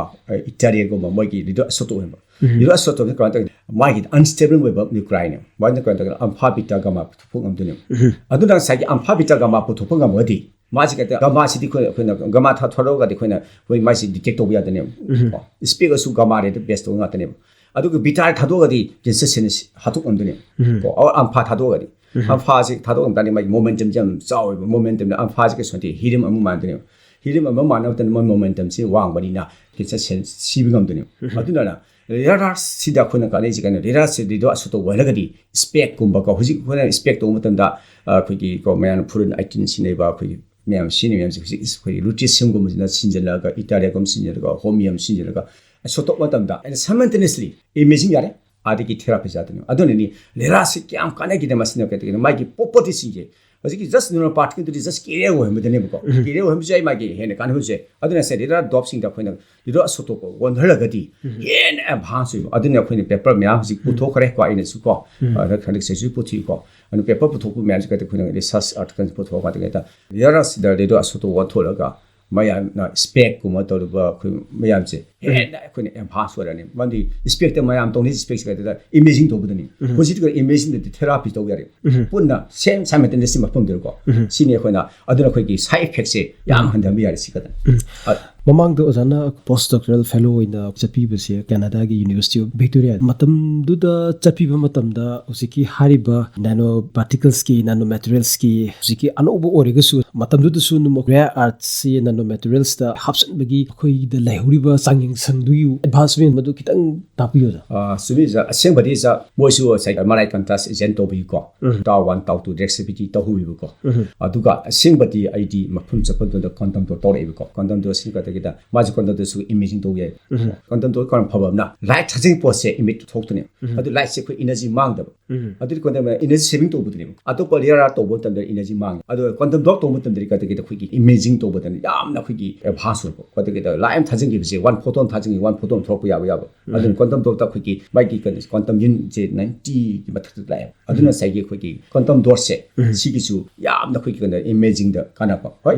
ꯏꯇꯥꯔꯤꯌꯥꯒꯨꯝꯕ ꯃꯣꯏꯒꯤ ꯔꯦꯗꯤꯑꯣ ꯑꯥꯏꯁꯣꯇꯣꯞ ꯑꯣꯏꯍꯟꯕ꯫ ꯔꯦꯗꯤꯑꯣ ꯑꯥꯏꯁꯣꯇꯣꯞꯁꯦ ꯀꯃꯥꯏꯅ ꯇꯧꯒꯦ? ꯃꯥꯒꯤ unstable ꯑꯣꯏꯕ nuclei ꯅꯦ꯫ ꯃꯥꯅ ꯀꯩꯅꯣ ꯇꯧꯔꯒ alpha beta gamma ꯄꯨꯊꯣꯛꯄ ꯉꯝꯗꯣꯏꯅꯦꯕ꯫ ꯑꯗꯨꯅ ꯉꯁꯥꯏꯒꯤ alpha beta gamma ꯄꯨꯊꯣꯛꯄ ꯉꯝꯃꯒꯗꯤ ꯃꯥꯁꯤ ꯀꯩ ꯍꯥꯏꯇꯥꯔꯦ, gamma ꯁꯤꯗꯤ ꯑꯩꯈꯣꯏꯅ, ꯑꯩꯈꯣꯏꯅ gamma ꯊꯥ-, ꯊꯥꯗꯣꯛꯑꯒꯗꯤ ꯑꯩꯈꯣꯏꯅ ꯑꯩꯈꯣꯏ ꯃꯥꯏꯁꯤ detect ꯇꯧꯕ ꯌꯥꯗꯣꯏꯅꯦꯕ꯫ ꯀꯣ, SPECT ꯁꯨ gamma ray ꯗ base ꯇꯧꯕ ꯉꯥꯛꯇꯅꯦꯕ꯫ ꯑꯗꯨꯒ beta ꯊꯥꯗꯣꯛꯑꯒꯗꯤ cancer cell ꯁꯤ ꯍꯥꯠꯇꯣꯛ ꯉꯝꯗꯣꯏꯅꯦꯕ꯫ ꯀꯣ, ꯑꯣꯔ alpha ꯊꯥꯗꯣꯛꯑꯒꯗꯤ, alpha ꯁꯤ ꯊꯥꯗꯣꯛ ꯉꯝ ꯇꯥꯔꯗꯤ ꯃꯥꯒꯤ momentum ꯁꯤ ꯌꯥꯝ ꯆꯥꯎꯋꯦꯕ꯫ Momentum ꯗ alpha ꯁꯤ ꯀꯩꯁꯨ ꯅꯠꯇꯦ, helium ꯑꯃ ꯃꯥꯟꯅꯗꯣꯏꯅꯦꯕ꯫ Helium ꯑꯃ ꯃꯥꯟꯅꯕ ꯃꯇꯝꯗ ꯃꯣꯏ momentum ꯁꯤ ꯋꯥꯡꯕꯅꯤꯅ cancer cell ꯁꯤꯕ ꯉꯝꯗꯣꯏꯅꯦꯕ꯫ ꯑꯗꯨꯅ rare earth ꯁꯤꯗ ꯑꯩꯈꯣꯏꯅ ꯀꯥꯟꯅꯩꯁꯦ ꯀꯩꯅꯣ, rare earth ꯁꯤ radioisotope ꯑꯣꯏꯔꯒꯗꯤ SPECT ꯀꯨꯝꯕꯀꯣ, ꯍꯧꯖꯤꯛ ꯑꯩꯈꯣꯏꯅ SPECT ꯇꯧꯕ ꯃꯇꯝꯗ, ꯑ, ꯑꯩꯈꯣꯏꯒꯤ ꯀꯣ, ꯃꯌꯥꯝꯅ fluorine eighteen ꯁꯤꯖꯤꯟꯅꯔꯤꯕ ꯑꯩꯈꯣꯏꯒꯤ ꯃꯌꯥꯝ ꯁꯤꯖꯤꯟꯅꯔꯤꯕ ꯃꯌꯥꯝꯁꯦ ꯍꯧꯖꯤꯛ ꯑꯩꯈꯣꯏꯒꯤ lutetium ꯒꯨꯝꯕꯁꯤꯅ ꯁꯤꯖꯤꯟꯅꯔꯒ, ꯏꯇꯥꯔꯤꯌꯝ ꯁꯤꯖꯤꯟꯅꯔꯒ, ꯍꯣꯃꯤꯌꯝ ꯁꯤꯖꯤꯟꯅꯔꯒ isotope ꯃꯇꯝꯗ ꯑꯩꯅ simultaneously imaging ꯌꯥꯔꯦ꯫ ꯑꯗꯒꯤ therapy ꯌꯥꯗꯣꯏꯅꯦ꯫ ꯑꯗꯨꯅꯅꯤ rare earth ꯁꯤ ꯀꯌꯥꯝ ꯀꯥꯟꯅꯒꯦꯗ ꯃꯁꯤꯅ ꯀꯩꯗꯧꯒꯦꯗ ꯃꯥꯒꯤ property ꯁꯤꯡꯁꯦ ꯍꯧꯖꯤꯛꯀꯤ just nanoparticle ꯗꯨꯗꯤ just carrier ꯑꯣꯏꯍꯟꯕꯗꯅꯦꯕꯀꯣ꯫ Carrier ꯑꯣꯏꯍꯟꯕꯁꯨ ꯌꯥꯏ, ꯃꯥꯒꯤ ꯍꯦꯟꯅ ꯀꯥꯟꯅꯕꯁꯦ꯫ ꯑꯗꯨꯅ ꯁꯦ radioisotope ꯁꯤꯡꯗ ꯑꯩꯈꯣꯏꯅ radioisotope ꯀ ꯑꯣꯟꯊꯔꯒꯗꯤ ꯍꯦꯟꯅ advance ꯑꯣꯏꯕ꯫ ꯑꯗꯨꯅ ꯑꯩꯈꯣꯏꯅ paper ꯃꯌꯥꯝ ꯍꯧꯖꯤꯛ ꯄꯨꯊꯣꯛꯈ꯭ꯔꯦ ꯀꯣ, ꯑꯩꯅꯁꯨ ꯀꯣ, ꯑ, ꯍꯟꯗꯛ ꯆꯍꯤꯁꯨ ꯄꯨꯊꯣꯛꯏꯀꯣ꯫ ꯑꯗꯨ paper ꯄꯨꯊꯣꯛꯄ ꯃꯌꯥꯝꯁꯦ ꯀꯩꯗꯧ ꯑꯩꯈꯣꯏꯅ research article ꯄꯨꯊꯣꯛꯑꯀꯥꯟꯗ ꯀꯩ ꯍꯥꯏꯇꯥꯔꯦ, rare earth ꯁꯤꯗ radioisotope ꯑꯣꯟꯊꯣꯛꯂꯒ ꯃꯌꯥꯝꯅ SPECT ꯀꯨꯝꯕ ꯇꯧꯔꯤꯕ ꯑꯩꯈꯣꯏ ꯃꯌꯥꯝꯁꯦ ꯍꯦꯟꯅ ꯑꯩꯈꯣꯏꯅ advance ꯑꯣꯏꯔꯅꯤ꯫ ꯃꯔꯝꯗꯤ SPECT ꯇ ꯃꯌꯥꯝ ꯇꯧꯅꯤ, SPECT ꯁꯦ ꯀꯩꯗ imaging ꯇꯧꯕꯗꯅꯤ꯫ ꯍꯧꯖꯤꯛꯇꯤ imaging ꯗꯗꯤ therapy ꯇꯧ ꯌꯥꯔꯦ꯫ ꯄꯨꯟꯅ same simultaneously ꯃꯐꯝꯗꯨꯗꯀꯣ꯫ ꯁꯤꯅꯤ ꯑꯩꯈꯣꯏꯅ, ꯑꯗꯨꯅ ꯑꯩꯈꯣꯏꯒꯤ side effect ꯁꯦ ꯌꯥꯝ ꯍꯟꯊꯍꯟꯕ ꯌꯥꯔꯦ ꯁꯤ ꯈꯛꯇꯅꯤ꯫ ꯑ, ꯃꯃꯥꯡꯗ ꯑꯣꯖꯥꯅ post doctoral fellow ꯑꯣꯏꯅ ꯆꯠꯄꯤꯕꯁꯦ Canada ꯒꯤ University of Victoria꯫ ꯃꯇꯝꯗꯨꯗ ꯆꯠꯄꯤꯕ ꯃꯇꯝꯗ ꯍꯧꯖꯤꯛꯀꯤ ꯍꯥꯏꯔꯤꯕ nano particles ꯀꯤ, nano materials ꯀꯤ ꯍꯧꯖꯤꯛꯀꯤ ꯑꯅꯧꯕ ꯑꯣꯏꯔꯒꯁꯨ ꯃꯇꯝꯗꯨꯗꯁꯨ ꯑꯗꯨꯝ rare earth ꯁꯤ nano materials ꯇ ꯍꯥꯞꯆꯤꯟꯕꯒꯤ ꯑꯩꯈꯣꯏꯗ ꯂꯩꯍꯧꯔꯤꯕ ꯆꯥꯡꯌꯦꯡꯁꯪꯗꯨꯒꯤ advancement ꯃꯗꯨ ꯈꯤꯇꯪ ꯇꯥꯛꯄꯤꯌꯨꯗ꯫ ꯑ, ꯆꯨꯝꯃꯤ ꯑꯣꯖꯥ, ꯑꯁꯦꯡꯕꯗꯤ ꯑꯣꯖꯥ, ꯃꯣꯏꯁꯨ ꯉꯁꯥꯏ ꯃꯔꯥꯏ contrast agent ꯇꯧꯕꯒꯤꯀꯣ, tau one, tau two directivity ꯇꯧꯍꯧꯋꯦꯕꯀꯣ꯫ ꯑꯗꯨꯒ ꯑꯁꯦꯡꯕꯗꯤ ꯑꯩꯗꯤ ꯃꯐꯝ ꯆꯠꯄꯗꯨꯗ quantum dot ꯇꯧꯔꯛꯑꯦꯕꯀꯣ꯫ Quantum dot ꯁꯤ ꯀꯗꯒꯤꯗ ꯃꯥꯁꯦ quantum dot ꯁꯨ imaging ꯇꯧꯕ ꯌꯥꯏ꯫ Quantum dot ꯀꯔꯝ ꯐꯕ ꯑꯃꯅ light ꯊꯥꯖꯤꯟ ꯄꯣꯠꯁꯦ emit ꯊꯣꯛꯇꯅꯦꯕ꯫ ꯑꯗꯨ light ꯁꯦ ꯑꯩꯈꯣꯏ energy ꯃꯥꯡꯗꯕ꯫ ꯑꯗꯨꯗꯤ quantum energy saving ꯇꯧꯕꯗꯨꯅꯦꯕ꯫ ꯑꯇꯣꯞꯄ rare earth ꯇꯧꯕ ꯃꯇꯝꯗ energy ꯃꯥꯡꯉꯦ꯫ ꯑꯗꯣ quantum dot ꯇꯧꯕ ꯃꯇꯝꯗꯗꯤ ꯀꯗꯒꯤꯗ ꯑꯩꯈꯣꯏꯒꯤ imaging ꯇꯧꯕꯗꯅ ꯌꯥꯝꯅ ꯑꯩꯈꯣꯏꯒꯤ advance ꯑꯣꯏꯕ꯫ ꯀꯗꯒꯤꯗ light ꯑꯃ ꯊꯥꯖꯤꯟꯈꯤꯕꯁꯦ, one photon ꯊꯥꯖꯤꯟꯒꯤ ꯋꯥꯟ ꯐꯣꯇꯣ ꯑꯃ ꯊꯣꯛꯂꯛꯄ ꯌꯥꯕ ꯌꯥꯕ꯫ ꯑꯗꯨꯅ quantum dot ꯇ ꯑꯩꯈꯣꯏꯒꯤ ꯃꯥꯒꯤ ꯀꯩꯅꯣ quantum unit ꯁꯦ ninety ꯒꯤ ꯃꯊꯛꯇ ꯂꯥꯛꯑꯦ꯫ ꯑꯗꯨꯅ ꯉꯁꯥꯏꯒꯤ ꯑꯩꯈꯣꯏꯒꯤ quantum dot ꯁꯦ ꯁꯤꯒꯤꯁꯨ ꯌꯥꯝꯅ ꯑꯩꯈꯣꯏꯒꯤ ꯀꯩꯅꯣ imaging ꯗ ꯀꯥꯟꯅꯕ꯫ ꯍꯣꯏ,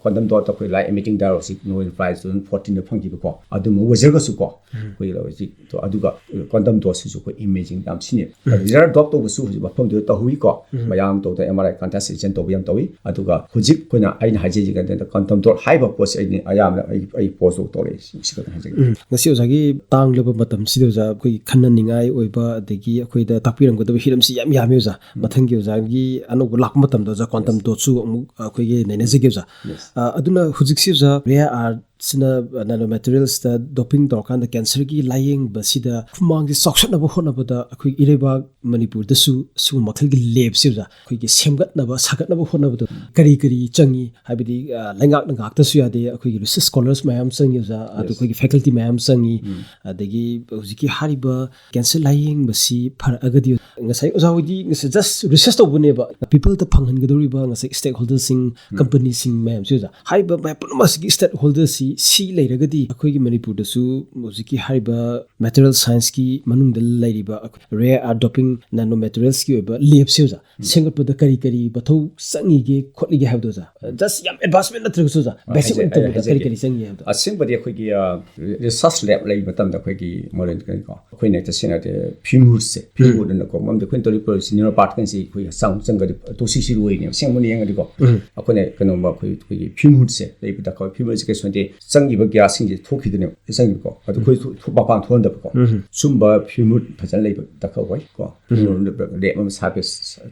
quantum dot ꯇ ꯑꯩꯈꯣꯏ light emitting diode ꯁꯤ Nobel Prize two thousand fourteen ꯗ ꯐꯪꯈꯤꯕꯀꯣ꯫ ꯑꯗꯨꯝ ꯑꯣꯏꯖꯔꯒꯁꯨꯀꯣ ꯑꯩꯈꯣꯏꯒꯤ ꯍꯧꯖꯤꯛ ꯑꯗꯨꯒ quantum dot ꯁꯤꯁꯨ ꯑꯩꯈꯣꯏ imaging ꯌꯥꯝ ꯁꯤꯖꯤꯟꯅꯩ꯫ Radar dot ꯇꯧꯕꯁꯨ ꯍꯧꯖꯤꯛ ꯃꯐꯝꯗꯨꯗ ꯇꯧꯏꯀꯣ꯫ ꯃꯌꯥꯝ ꯇꯧꯗ MRI contrast suggestion ꯇꯧꯕ ꯌꯥꯝ ꯇꯧꯏ꯫ ꯑꯗꯨꯒ ꯍꯧꯖꯤꯛ ꯑꯩꯈꯣꯏꯅ ꯑꯩꯅ ꯍꯥꯏꯖꯔꯤꯁꯤ ꯀꯩꯅꯣ quantum dot ꯍꯥꯏꯕ ꯄꯣꯠꯁꯦ ꯑꯩꯅ ꯑꯌꯥꯝꯕꯅ ꯑꯩ ꯑꯩ post ꯇꯧ ꯇꯧꯔꯛꯑꯦ꯫ ꯁꯤ ꯈꯛꯇꯪ ꯍꯥꯏꯖꯒꯦ꯫ ꯎꯝ, ꯉꯁꯤ ꯑꯣꯖꯥꯒꯤ ꯇꯥꯡꯂꯕ ꯃꯇꯝꯁꯤꯗ ꯑꯣꯖꯥ ꯑꯩꯈꯣꯏꯒꯤ ꯈꯟꯅꯅꯤꯡꯉꯥꯏ ꯑꯣꯏꯕ ꯑꯗꯒꯤ ꯑꯩꯈꯣꯏꯗ ꯇꯥꯛꯄꯤꯔꯝꯒꯗꯕ ꯍꯤꯔꯝꯁꯤ ꯌꯥꯝ ꯌꯥꯝꯃꯤ ꯑꯣꯖꯥ꯫ ꯃꯊꯪꯒꯤ ꯑꯣꯖꯥꯒꯤ ꯑꯅꯧꯕ ꯂꯥꯛꯄ ꯃꯇꯝꯗ ꯑꯣꯖꯥ quantum dot ꯁꯨ ꯑꯃꯨꯛ ꯑꯩꯈꯣꯏꯒꯤ ꯅꯩꯅꯖꯒꯦ ꯑꯣꯖꯥ꯫ ꯑ, ꯑꯗꯨꯅ ꯍꯧꯖꯤꯛꯁꯤ ꯑꯣꯖꯥ rare earth ꯁꯤꯅ nanomaterials ꯇ doping ꯇꯧꯔꯀꯥꯟꯗ cancer ꯒꯤ ꯂꯥꯌꯦꯡꯕꯁꯤꯗ ꯈꯨꯃꯥꯡꯁꯤ ꯆꯥꯎꯁꯠꯅꯕ ꯍꯣꯠꯅꯕꯗ ꯑꯩꯈꯣꯏ ꯏꯔꯩꯕꯥꯛ ꯃꯅꯤꯄꯨꯔꯗꯁꯨ ꯁꯤꯒꯨꯝꯕ ꯃꯈꯜꯒꯤ lab ꯁꯤ ꯑꯣꯖꯥ ꯑꯩꯈꯣꯏꯒꯤ ꯁꯦꯝꯒꯠꯅꯕ ꯁꯥꯒꯠꯅꯕ ꯍꯣꯠꯅꯕꯗ ꯀꯔꯤ ꯀꯔꯤ ꯆꯪꯉꯤ? ꯍꯥꯏꯕꯗꯤ ꯑ, ꯂꯩꯉꯥꯛꯅ ꯉꯥꯛꯇꯁꯨ ꯌꯥꯗꯦ, ꯑꯩꯈꯣꯏꯒꯤ research scholars ꯃꯌꯥꯝ ꯆꯪꯉꯤ ꯑꯣꯖꯥ, ꯑꯗꯨ ꯑꯩꯈꯣꯏꯒꯤ faculty ꯃꯌꯥꯝ ꯆꯪꯉꯤ꯫ ꯑꯗꯒꯤ ꯍꯧꯖꯤꯛꯀꯤ ꯍꯥꯏꯔꯤꯕ cancer ꯂꯥꯌꯦꯡꯕꯁꯤ ꯐꯔꯛꯑꯒꯗꯤ ꯉꯁꯥꯏ ꯑꯣꯖꯥ ꯍꯣꯏꯗꯤ ꯉꯁꯥꯏ just research ꯇꯧꯕꯅꯦꯕ, people ꯗ ꯐꯪꯍꯟꯒꯗꯧꯔꯤꯕ ꯉꯁꯥꯏ stakeholder ꯁꯤꯡ, company ꯁꯤꯡ ꯃꯌꯥꯝꯁꯤ ꯑꯣꯖꯥ꯫ ꯍꯥꯏꯔꯤꯕ ꯃꯌꯥꯝ ꯄꯨꯝꯅꯃꯛꯁꯤꯒꯤ stakeholder ꯁꯤ ꯁꯤ ꯂꯩꯔꯒꯗꯤ ꯑꯩꯈꯣꯏꯒꯤ ꯃꯅꯤꯄꯨꯔꯗꯁꯨ ꯍꯧꯖꯤꯛꯀꯤ ꯍꯥꯏꯔꯤꯕ material science ꯀꯤ ꯃꯅꯨꯡꯗ ꯂꯩꯔꯤꯕ rare earth doping nanomaterials ꯀꯤ ꯑꯣꯏꯕ lab ꯁꯤ ꯑꯣꯖꯥ ꯁꯦꯝꯒꯠꯄꯗ ꯀꯔꯤ ꯀꯔꯤ ꯃꯊꯧ ꯆꯪꯉꯤꯒꯦ ꯈꯣꯠꯂꯤꯒꯦ ꯍꯥꯏꯕꯗꯣ ꯑꯣꯖꯥ, just ꯌꯥꯝ advancement ꯅꯠꯇ꯭ꯔꯒꯁꯨ ꯑꯣꯖꯥ, basic ꯑꯣꯏꯅ ꯇꯧꯕꯗ ꯀꯔꯤ ꯀꯔꯤ ꯆꯪꯉꯤ ꯍꯥꯏꯕꯗꯣ꯫ ꯑꯁꯦꯡꯕꯗꯤ ꯑꯩꯈꯣꯏꯒꯤ research lab ꯂꯩꯕ ꯃꯇꯝꯗ ꯑꯩꯈꯣꯏꯒꯤ ꯃꯣꯗꯦꯜ ꯀꯣ ꯑꯩꯈꯣꯏꯅ ꯍꯦꯛꯇ ꯁꯦꯟꯅꯗꯦ꯫ Femur ꯁꯦ femur ꯑꯅꯀꯣ ꯃꯔꯝꯗꯤ ꯑꯩꯈꯣꯏꯅ ꯇꯧꯔꯤꯕ ꯄ꯭ꯔꯣꯖꯦꯛꯁꯤ neural pattern ꯁꯤ ꯑꯩꯈꯣꯏ ꯍꯛꯆꯥꯡ ꯆꯪꯒꯗꯤ ꯇꯣꯁꯤ ꯁꯤꯔꯣꯏꯅꯦꯕ ꯑꯁꯦꯡꯕꯅ ꯌꯦꯡꯉꯗꯤꯀꯣ꯫ ꯑꯩꯈꯣꯏꯅ ꯀꯩꯅꯣꯝꯃ ꯑꯩꯈꯣꯏ ꯑꯩꯈꯣꯏꯒꯤ femur ꯁꯦ ꯂꯩꯕ ꯗꯔꯀꯥꯔ ꯑꯣꯏ꯫ Femur ꯁꯦ ꯀꯩꯁꯨ ꯅꯠꯇꯦ, ꯆꯪꯉꯤꯕ gas ꯁꯤꯡꯁꯦ ꯊꯣꯛꯈꯤꯗꯣꯏꯅꯦꯕ, ꯆꯪꯉꯤꯕꯀꯣ꯫ ꯑꯗꯨ ꯑꯩꯈꯣꯏ ꯊꯣꯛ- ꯃꯄꯥꯟ ꯊꯣꯛꯍꯟꯗꯕꯀꯣ꯫ ꯁꯨꯝꯕ femur ꯐꯖꯅ ꯂꯩꯕ ꯗꯔꯀꯥꯔ ꯑꯣꯏ ꯀꯣ꯫ Femur ꯂꯦꯞ ꯑꯃ ꯁꯥꯕ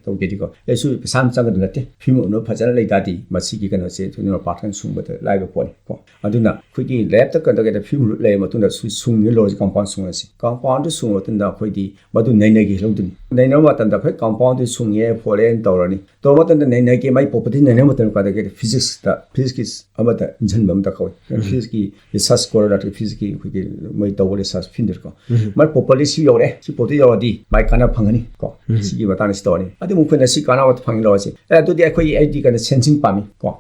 ꯇꯧꯒꯦꯗꯤꯀꯣ, ꯑꯩꯁꯨ ꯄꯩꯁꯥ ꯑꯃ ꯆꯪꯒꯗꯕ ꯅꯠꯇꯦ꯫ Femur ꯐꯖꯅ ꯂꯩ ꯇꯥꯔꯗꯤ ꯃꯁꯤꯒꯤ ꯀꯩꯅꯣꯁꯦ neural pattern ꯁꯨꯡꯕꯗ ꯂꯥꯏꯕ ꯄꯣꯠꯅꯤ ꯀꯣ꯫ ꯑꯗꯨꯅ ꯑꯩꯈꯣꯏꯒꯤ lab ꯇ ꯀꯩꯅꯣ ꯇꯧꯒꯦꯗ femur ꯂꯩꯔ ꯃꯇꯨꯡꯗ ꯁꯨ- ꯁꯨꯡꯉꯦ ꯂꯧꯔꯁꯤ, compound ꯁꯨꯡꯉꯁꯤ꯫ Compound ꯁꯨꯡꯉ ꯃꯇꯨꯡꯗ ꯑꯩꯈꯣꯏꯗꯤ ꯃꯗꯨ ꯅꯩꯅꯒꯦ ꯂꯧꯗꯣꯏꯅꯤ꯫ ꯅꯩꯅꯕ ꯃꯇꯝꯗ ꯑꯩꯈꯣꯏ compound ꯁꯨꯡꯉꯦ ꯈꯣꯠꯂꯦꯅ ꯇꯧꯔꯅꯤ꯫ ꯇꯧꯕ ꯃꯇꯝꯗ ꯅꯩꯅꯒꯦ, ꯃꯥꯏ property ꯅꯩꯅꯕ ꯃꯇꯝꯗ ꯀꯩꯗꯧꯒꯦ? Physics ꯇ, physics ꯀꯤ ꯑꯃꯗ ꯏꯟꯁꯤꯟꯕ ꯑꯃ ꯗꯔꯀꯥꯔ ꯑꯣꯏ꯫ Physics ꯀꯤ research scholar ꯅꯠꯇ꯭ꯔꯒ physics ꯀꯤ ꯑꯩꯈꯣꯏꯒꯤ ꯃꯣꯏ ꯇꯧꯕ research field ꯀꯣ꯫ ꯃꯥꯏ property ꯁꯤ ꯌꯧꯔꯦ, ꯁꯤ property ꯌꯧꯔꯗꯤ ꯃꯥꯏ ꯀꯥꯟꯅꯕ ꯐꯪꯒꯅꯤ ꯀꯣ꯫ ꯁꯤꯒꯤ ꯃꯇꯥꯡꯗ ꯁꯤ ꯇꯧꯔꯅꯤ꯫ ꯑꯗꯨ ꯑꯩꯈꯣꯏꯅ ꯁꯤ ꯀꯥꯟꯅꯕ ꯐꯪꯂꯣ ꯁꯤ꯫ ꯑꯦ, ꯑꯗꯨꯗꯤ ꯑꯩꯈꯣꯏꯒꯤ ꯑꯩꯗꯤ ꯀꯩꯅꯣ sensing ꯄꯥꯝꯃꯤ ꯀꯣ꯫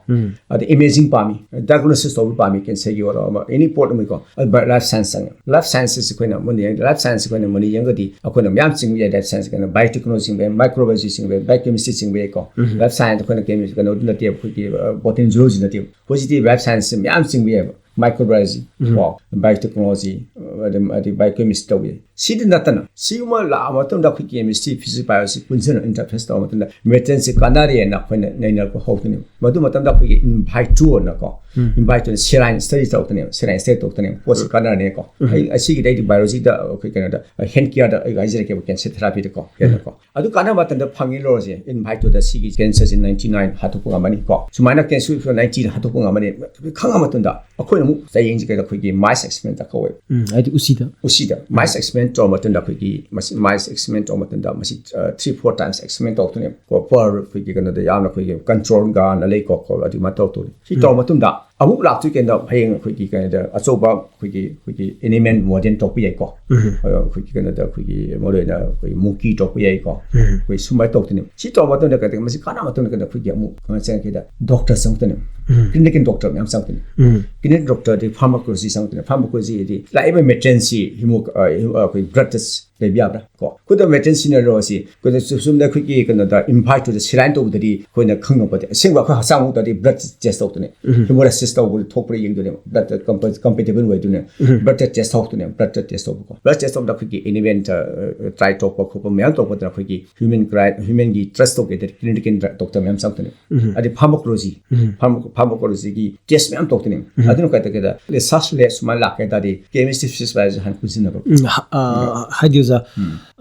ꯑꯗ imaging ꯄꯥꯝꯃꯤ, diagnosis ꯇꯧꯕ ꯄꯥꯝꯃꯤ, cancer ꯒꯤ ꯑꯣꯏꯔꯣ ꯑꯃ, any ꯄꯣꯠ ꯑꯃꯒꯤꯀꯣ꯫ ꯑꯗꯨ life science ꯆꯪꯉꯦ꯫ Life sciences ꯑꯩꯈꯣꯏꯅ ꯃꯨꯟꯅ ꯌꯦꯡ-, life science ꯑꯩꯈꯣꯏꯅ ꯃꯨꯟꯅ ꯌꯦꯡꯉꯒꯗꯤ ꯑꯩꯈꯣꯏꯅ ꯃꯌꯥꯝ ꯆꯤꯡꯕ ꯌꯥꯏ life science꯫ ꯀꯩꯅꯣ biotechnology ꯆꯤꯡꯕ ꯌꯥꯏ, microbiology ꯆꯤꯡꯕ ꯌꯥꯏ, biochemistry ꯆꯤꯡꯕ ꯌꯥꯏꯀꯣ꯫ Life science ꯑꯩꯈꯣꯏꯅ chemistry ꯀꯩꯅꯣꯗꯨ ꯅꯠꯇꯦꯕ, ꯑꯩꯈꯣꯏꯒꯤ, ꯑ, botany zoology ꯅꯠꯇꯦꯕ꯫ ꯍꯧꯖꯤꯛꯇꯤ life science ꯁꯦ ꯃꯌꯥꯝ ꯆꯤꯡꯕ ꯌꯥꯏꯕ꯫ Microbiology ꯀꯣ, biotechnology, ꯑꯗꯩ, ꯑꯗꯩ biochemistry ꯇꯧꯕ ꯌꯥꯏ꯫ ꯁꯤꯗꯤ ꯅꯠꯇꯅ ꯁꯤꯒꯨꯝꯕ ꯂꯥꯛꯑ ꯃꯇꯨꯡꯗ ꯑꯩꯈꯣꯏ chemistry, physics, biology ꯄꯨꯟꯁꯤꯟꯅ interface ꯇꯧꯕ ꯃꯇꯝꯗ material ꯁꯤ ꯀꯥꯟꯅꯔꯦꯅ ꯑꯩꯈꯣꯏꯅ ꯅꯩꯅꯔꯛꯄ ꯍꯧꯔꯛꯇꯣꯏꯅꯦꯕ꯫ ꯃꯗꯨ ꯃꯇꯝꯗ ꯑꯩꯈꯣꯏꯒꯤ in vitro ꯅꯀꯣ, in vitro ꯅ saline study ꯇꯧꯔꯛꯇꯣꯏꯅꯦꯕ, saline study ꯇꯧꯔꯛꯇꯣꯏꯅꯦꯕ꯫ ꯄꯣꯠꯁꯤ ꯀꯥꯟꯅꯔꯅꯤꯀꯣ꯫ ꯑꯩ, ꯑꯁꯤꯒꯤꯗꯤ ꯑꯩꯗꯤ biology ꯗ ꯑꯩꯈꯣꯏ ꯀꯩꯅꯣꯗ, health care ꯗ ꯑꯩ ꯍꯥꯏꯖꯔꯛꯀꯦꯕ, cancer therapy ꯗꯀꯣ, health ꯗꯀꯣ꯫ ꯑꯗꯨ ꯀꯥꯟꯅꯕ ꯃꯇꯝꯗ ꯐꯪꯉꯤ ꯂꯣꯔꯁꯦ, in vitro ꯗ ꯁꯤꯒꯤ cancer ꯁꯦ ninety nine ꯍꯥꯠꯇꯣꯛꯄ ꯉꯝꯃꯅꯤ ꯀꯣ꯫ ꯁꯨꯃꯥꯏꯅ cancer ninety ꯅ ꯍꯥꯠꯇꯣꯛꯄ ꯉꯝꯃꯅꯤ꯫ ꯈꯪꯉ ꯃꯇꯨꯡꯗ ꯑꯩꯈꯣꯏꯅ ꯑꯃꯨꯛ ꯆꯌꯦꯡꯁꯦ ꯀꯩꯗ ꯑꯩꯈꯣꯏꯒꯤ mice experiment ꯇ ꯀꯧꯋꯦꯕ꯫ ꯎꯝ, ꯍꯥꯏꯗꯤ ꯎꯁꯤꯗ꯫ ꯎꯁꯤꯗ mice experiment ꯇꯧꯔ ꯃꯇꯨꯡꯗ ꯑꯩꯈꯣꯏꯒꯤ ꯃꯁꯤ mice experiment ꯇꯧꯔ ꯃꯇꯨꯡꯗ ꯃꯁꯤ, ꯑ, three, four times experiment ꯇꯧꯔꯛꯇꯣꯏꯅꯦꯕ ꯀꯣ꯫ Per ꯑꯩꯈꯣꯏꯒꯤ ꯀꯩꯅꯣꯗ ꯌꯥꯝꯅ ꯑꯩꯈꯣꯏꯒꯤ control ꯒꯥꯟꯅ ꯂꯩꯀꯣ, ꯀꯣ, ꯑꯗꯨꯃꯥꯏꯅ ꯇꯧꯔꯛꯇꯣꯏꯅꯤ꯫ ꯁꯤ ꯇꯧꯔ ꯃꯇꯨꯡꯗ ꯑꯃꯨꯛ ꯂꯥꯛꯇꯣꯏ ꯀꯩꯅꯣ ꯍꯌꯦꯡ ꯑꯩꯈꯣꯏꯒꯤ ꯀꯩꯅꯣꯗ ꯑꯆꯧꯕ ꯑꯩꯈꯣꯏꯒꯤ, ꯑꯩꯈꯣꯏꯒꯤ animal model ꯇꯧꯔꯛꯄ ꯌꯥꯏꯀꯣ꯫ ꯑ, ꯑꯩꯈꯣꯏꯒꯤ ꯀꯩꯅꯣꯗ ꯑꯩꯈꯣꯏꯒꯤ ꯃꯔꯨꯑꯣꯏꯅ ꯑꯩꯈꯣꯏꯒꯤ monkey ꯇꯧꯔꯛꯄ ꯌꯥꯏꯀꯣ꯫ ꯑꯩꯈꯣꯏ ꯁꯨꯃꯥꯏꯅ ꯇꯧꯔꯛꯇꯣꯏꯅꯦꯕ꯫ ꯁꯤ ꯇꯧꯔ ꯃꯇꯨꯡꯗ ꯀꯩꯗꯧ-, ꯃꯁꯤ ꯀꯥꯟꯅꯕ ꯃꯇꯨꯡꯗ ꯀꯩꯗꯧ-, ꯑꯩꯈꯣꯏꯒꯤ ꯑꯃꯨꯛ ꯀꯩꯅꯣ ꯆꯪꯉꯛꯀꯦꯗ doctor ꯆꯪꯉꯛꯇꯣꯏꯅꯦꯕ꯫ Clinical doctor ꯃꯌꯥꯝ ꯆꯪꯉꯛꯇꯣꯏꯅꯦ꯫ Clinical doctor ꯗꯤ pharmacology ꯆꯪꯉꯛꯇꯣꯏꯅꯦ꯫ Pharmacology ꯗꯤ ꯂꯥꯛꯏꯕ material ꯁꯤ ꯍꯤꯃꯣ-, ꯑ, ꯍꯤꯃꯣ-, ꯑ, ꯑꯩꯈꯣꯏ blood ꯇ ꯂꯩꯕ ꯌꯥꯕ꯭ꯔꯥ ꯀꯣ? ꯈꯨꯗꯝ material ꯁꯤꯖꯤꯟꯅꯔꯣ ꯁꯤ꯫ ꯑꯩꯈꯣꯏꯅ ꯆꯨ-, ꯆꯨꯝꯅ ꯑꯩꯈꯣꯏꯒꯤ ꯀꯩꯅꯣꯗ in vitro ꯗ saline ꯇꯧꯕꯗꯗꯤ ꯑꯩꯈꯣꯏꯅ ꯈꯪꯉꯛꯄꯗꯤ ꯑꯁꯦꯡꯕ ꯑꯩꯈꯣꯏ ꯍꯛꯆꯥꯡ ꯃꯅꯨꯡꯗꯗꯤ blood test ꯇꯧꯗꯣꯏꯅꯦ꯫ Hemolysis ꯇꯧꯕꯗ ꯊꯣꯛꯄ꯭ꯔꯥ ꯌꯦꯡꯗꯣꯏꯅꯦꯕ꯫ Blood ꯇ compa-, compatible ꯑꯣꯏꯗꯣꯏꯅꯦ꯫ Blood ꯇ test ꯇꯧꯗꯣꯏꯅꯦ꯫ Blood ꯇ test ꯇꯧꯕꯀꯣ꯫ Blood test ꯇꯧꯕꯗ ꯑꯩꯈꯣꯏꯒꯤ animal ꯇ, ꯑ, try ꯇꯧꯕ ꯈꯣꯠꯄ ꯃꯌꯥꯝ ꯇꯧꯕꯗ ꯑꯩꯈꯣꯏꯒꯤ human cry-, human ꯒꯤ test ꯇꯧꯒꯦ ꯍꯥꯏꯔꯗꯤ clinical doctor ꯃꯌꯥꯝ ꯆꯪꯉꯛꯇꯣꯏꯅꯦ꯫ ꯑꯗꯩ pharmacology, pharmaco-, pharmacology ꯒꯤ test ꯃꯌꯥꯝ ꯇꯧꯔꯛꯇꯣꯏꯅꯦ꯫ ꯑꯗꯨꯅ ꯀꯩ ꯇꯧꯒꯦꯗ, research lab ꯁꯨꯃꯥꯏꯅ ꯂꯥꯛꯀꯦ ꯍꯥꯏ ꯇꯥꯔꯗꯤ chemistry, physics, biology ꯍꯥꯟꯅ ꯄꯨꯟꯁꯤꯟꯅꯕ꯫ ꯎꯝ, ꯍ-, ꯑ, ꯍꯥꯏꯗꯤ ꯑꯣꯖꯥ,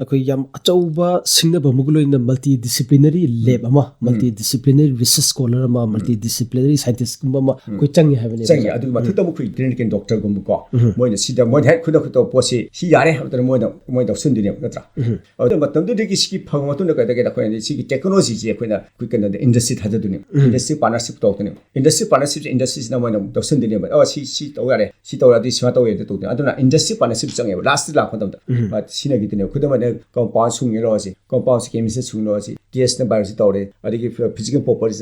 ꯑꯩꯈꯣꯏ ꯌꯥꯝ ꯑꯆꯧꯕ ꯁꯤꯡꯅꯕ ꯑꯃꯒ ꯂꯣꯏꯅꯅ multidisciplinary lab ꯑꯃ, multidisciplinary research scholar ꯑꯃ, multidisciplinary scientistꯀꯨꯝꯕ ꯑꯃ ꯑꯩꯈꯣꯏ ꯆꯪꯉꯦ ꯍꯥꯏꯕꯅꯦꯕ, ꯆꯪꯉꯦ꯫ ꯑꯣꯖꯥ꯫ ꯑꯗꯨꯒꯤ ꯃꯊꯛꯇ ꯑꯃꯨꯛ ꯑꯩꯈꯣꯏ clinical doctorꯒꯨꯝꯕꯀꯣ, ꯃꯣꯏꯅ ꯁꯤꯗ ꯃꯣꯏꯅ ꯍꯦꯛ ꯈꯨꯗꯛ ꯈꯨꯗꯛ ꯄꯣꯠꯁꯤ ꯁꯤ ꯌꯥꯔꯦ ꯍꯥꯏꯕ ꯃꯇꯝꯗ ꯃꯣꯏꯅ ꯃꯣꯏ ꯂꯧꯁꯤꯟꯗꯣꯏꯅꯦꯕ, ꯅꯠꯇ꯭ꯔꯥ? ꯑꯗꯨ ꯃꯇꯝꯗꯨꯗꯒꯤ ꯁꯤꯒꯤ ꯐꯪꯉ ꯃꯇꯨꯡꯗ ꯀꯩꯗꯧꯒꯦꯗ ꯑꯩꯈꯣꯏꯅ ꯁꯤꯒꯤ technologyꯁꯦ ꯑꯩꯈꯣꯏꯅ ꯑꯩꯈꯣꯏ ꯀꯩꯅꯣꯗ industry ꯊꯥꯗꯗꯣꯏꯅꯦꯕ, industry partnership ꯇꯧꯔꯛꯇꯣꯏꯅꯦꯕ꯫ Industry partnershipꯁꯦ industryꯁꯤꯅ ꯃꯣꯏꯅ ꯑꯃꯨꯛ ꯂꯧꯁꯤꯟꯗꯣꯏꯅꯦꯕ, ꯑꯣ ꯁꯤ ꯁꯤ ꯇꯧ ꯌꯥꯔꯦ, ꯁꯤ ꯇꯧꯔꯗꯤ ꯁꯨꯃꯥꯏꯅ ꯇꯧꯋꯦ ꯑꯗꯨ ꯇꯧꯗꯣꯏꯅꯦ꯫ ꯑꯗꯨꯅ industry partnership ꯆꯪꯉꯦꯕ lastꯇ ꯂꯥꯛꯄ ꯃꯇꯝꯗ꯫ ꯑ, ꯁꯤꯖꯤꯟꯅꯈꯤꯗꯣꯏꯅꯦꯕ꯫ ꯈꯨꯗꯝ ꯑꯣꯏꯅ compound ꯁꯨꯡꯉꯦ ꯂꯧꯔꯁꯤ, compoundꯁꯦ chemistry ꯁꯨꯡꯉꯦ ꯂꯧꯔꯁꯤ, testꯅ biology ꯇꯧꯔꯦ, ꯑꯗꯒꯤ physical properties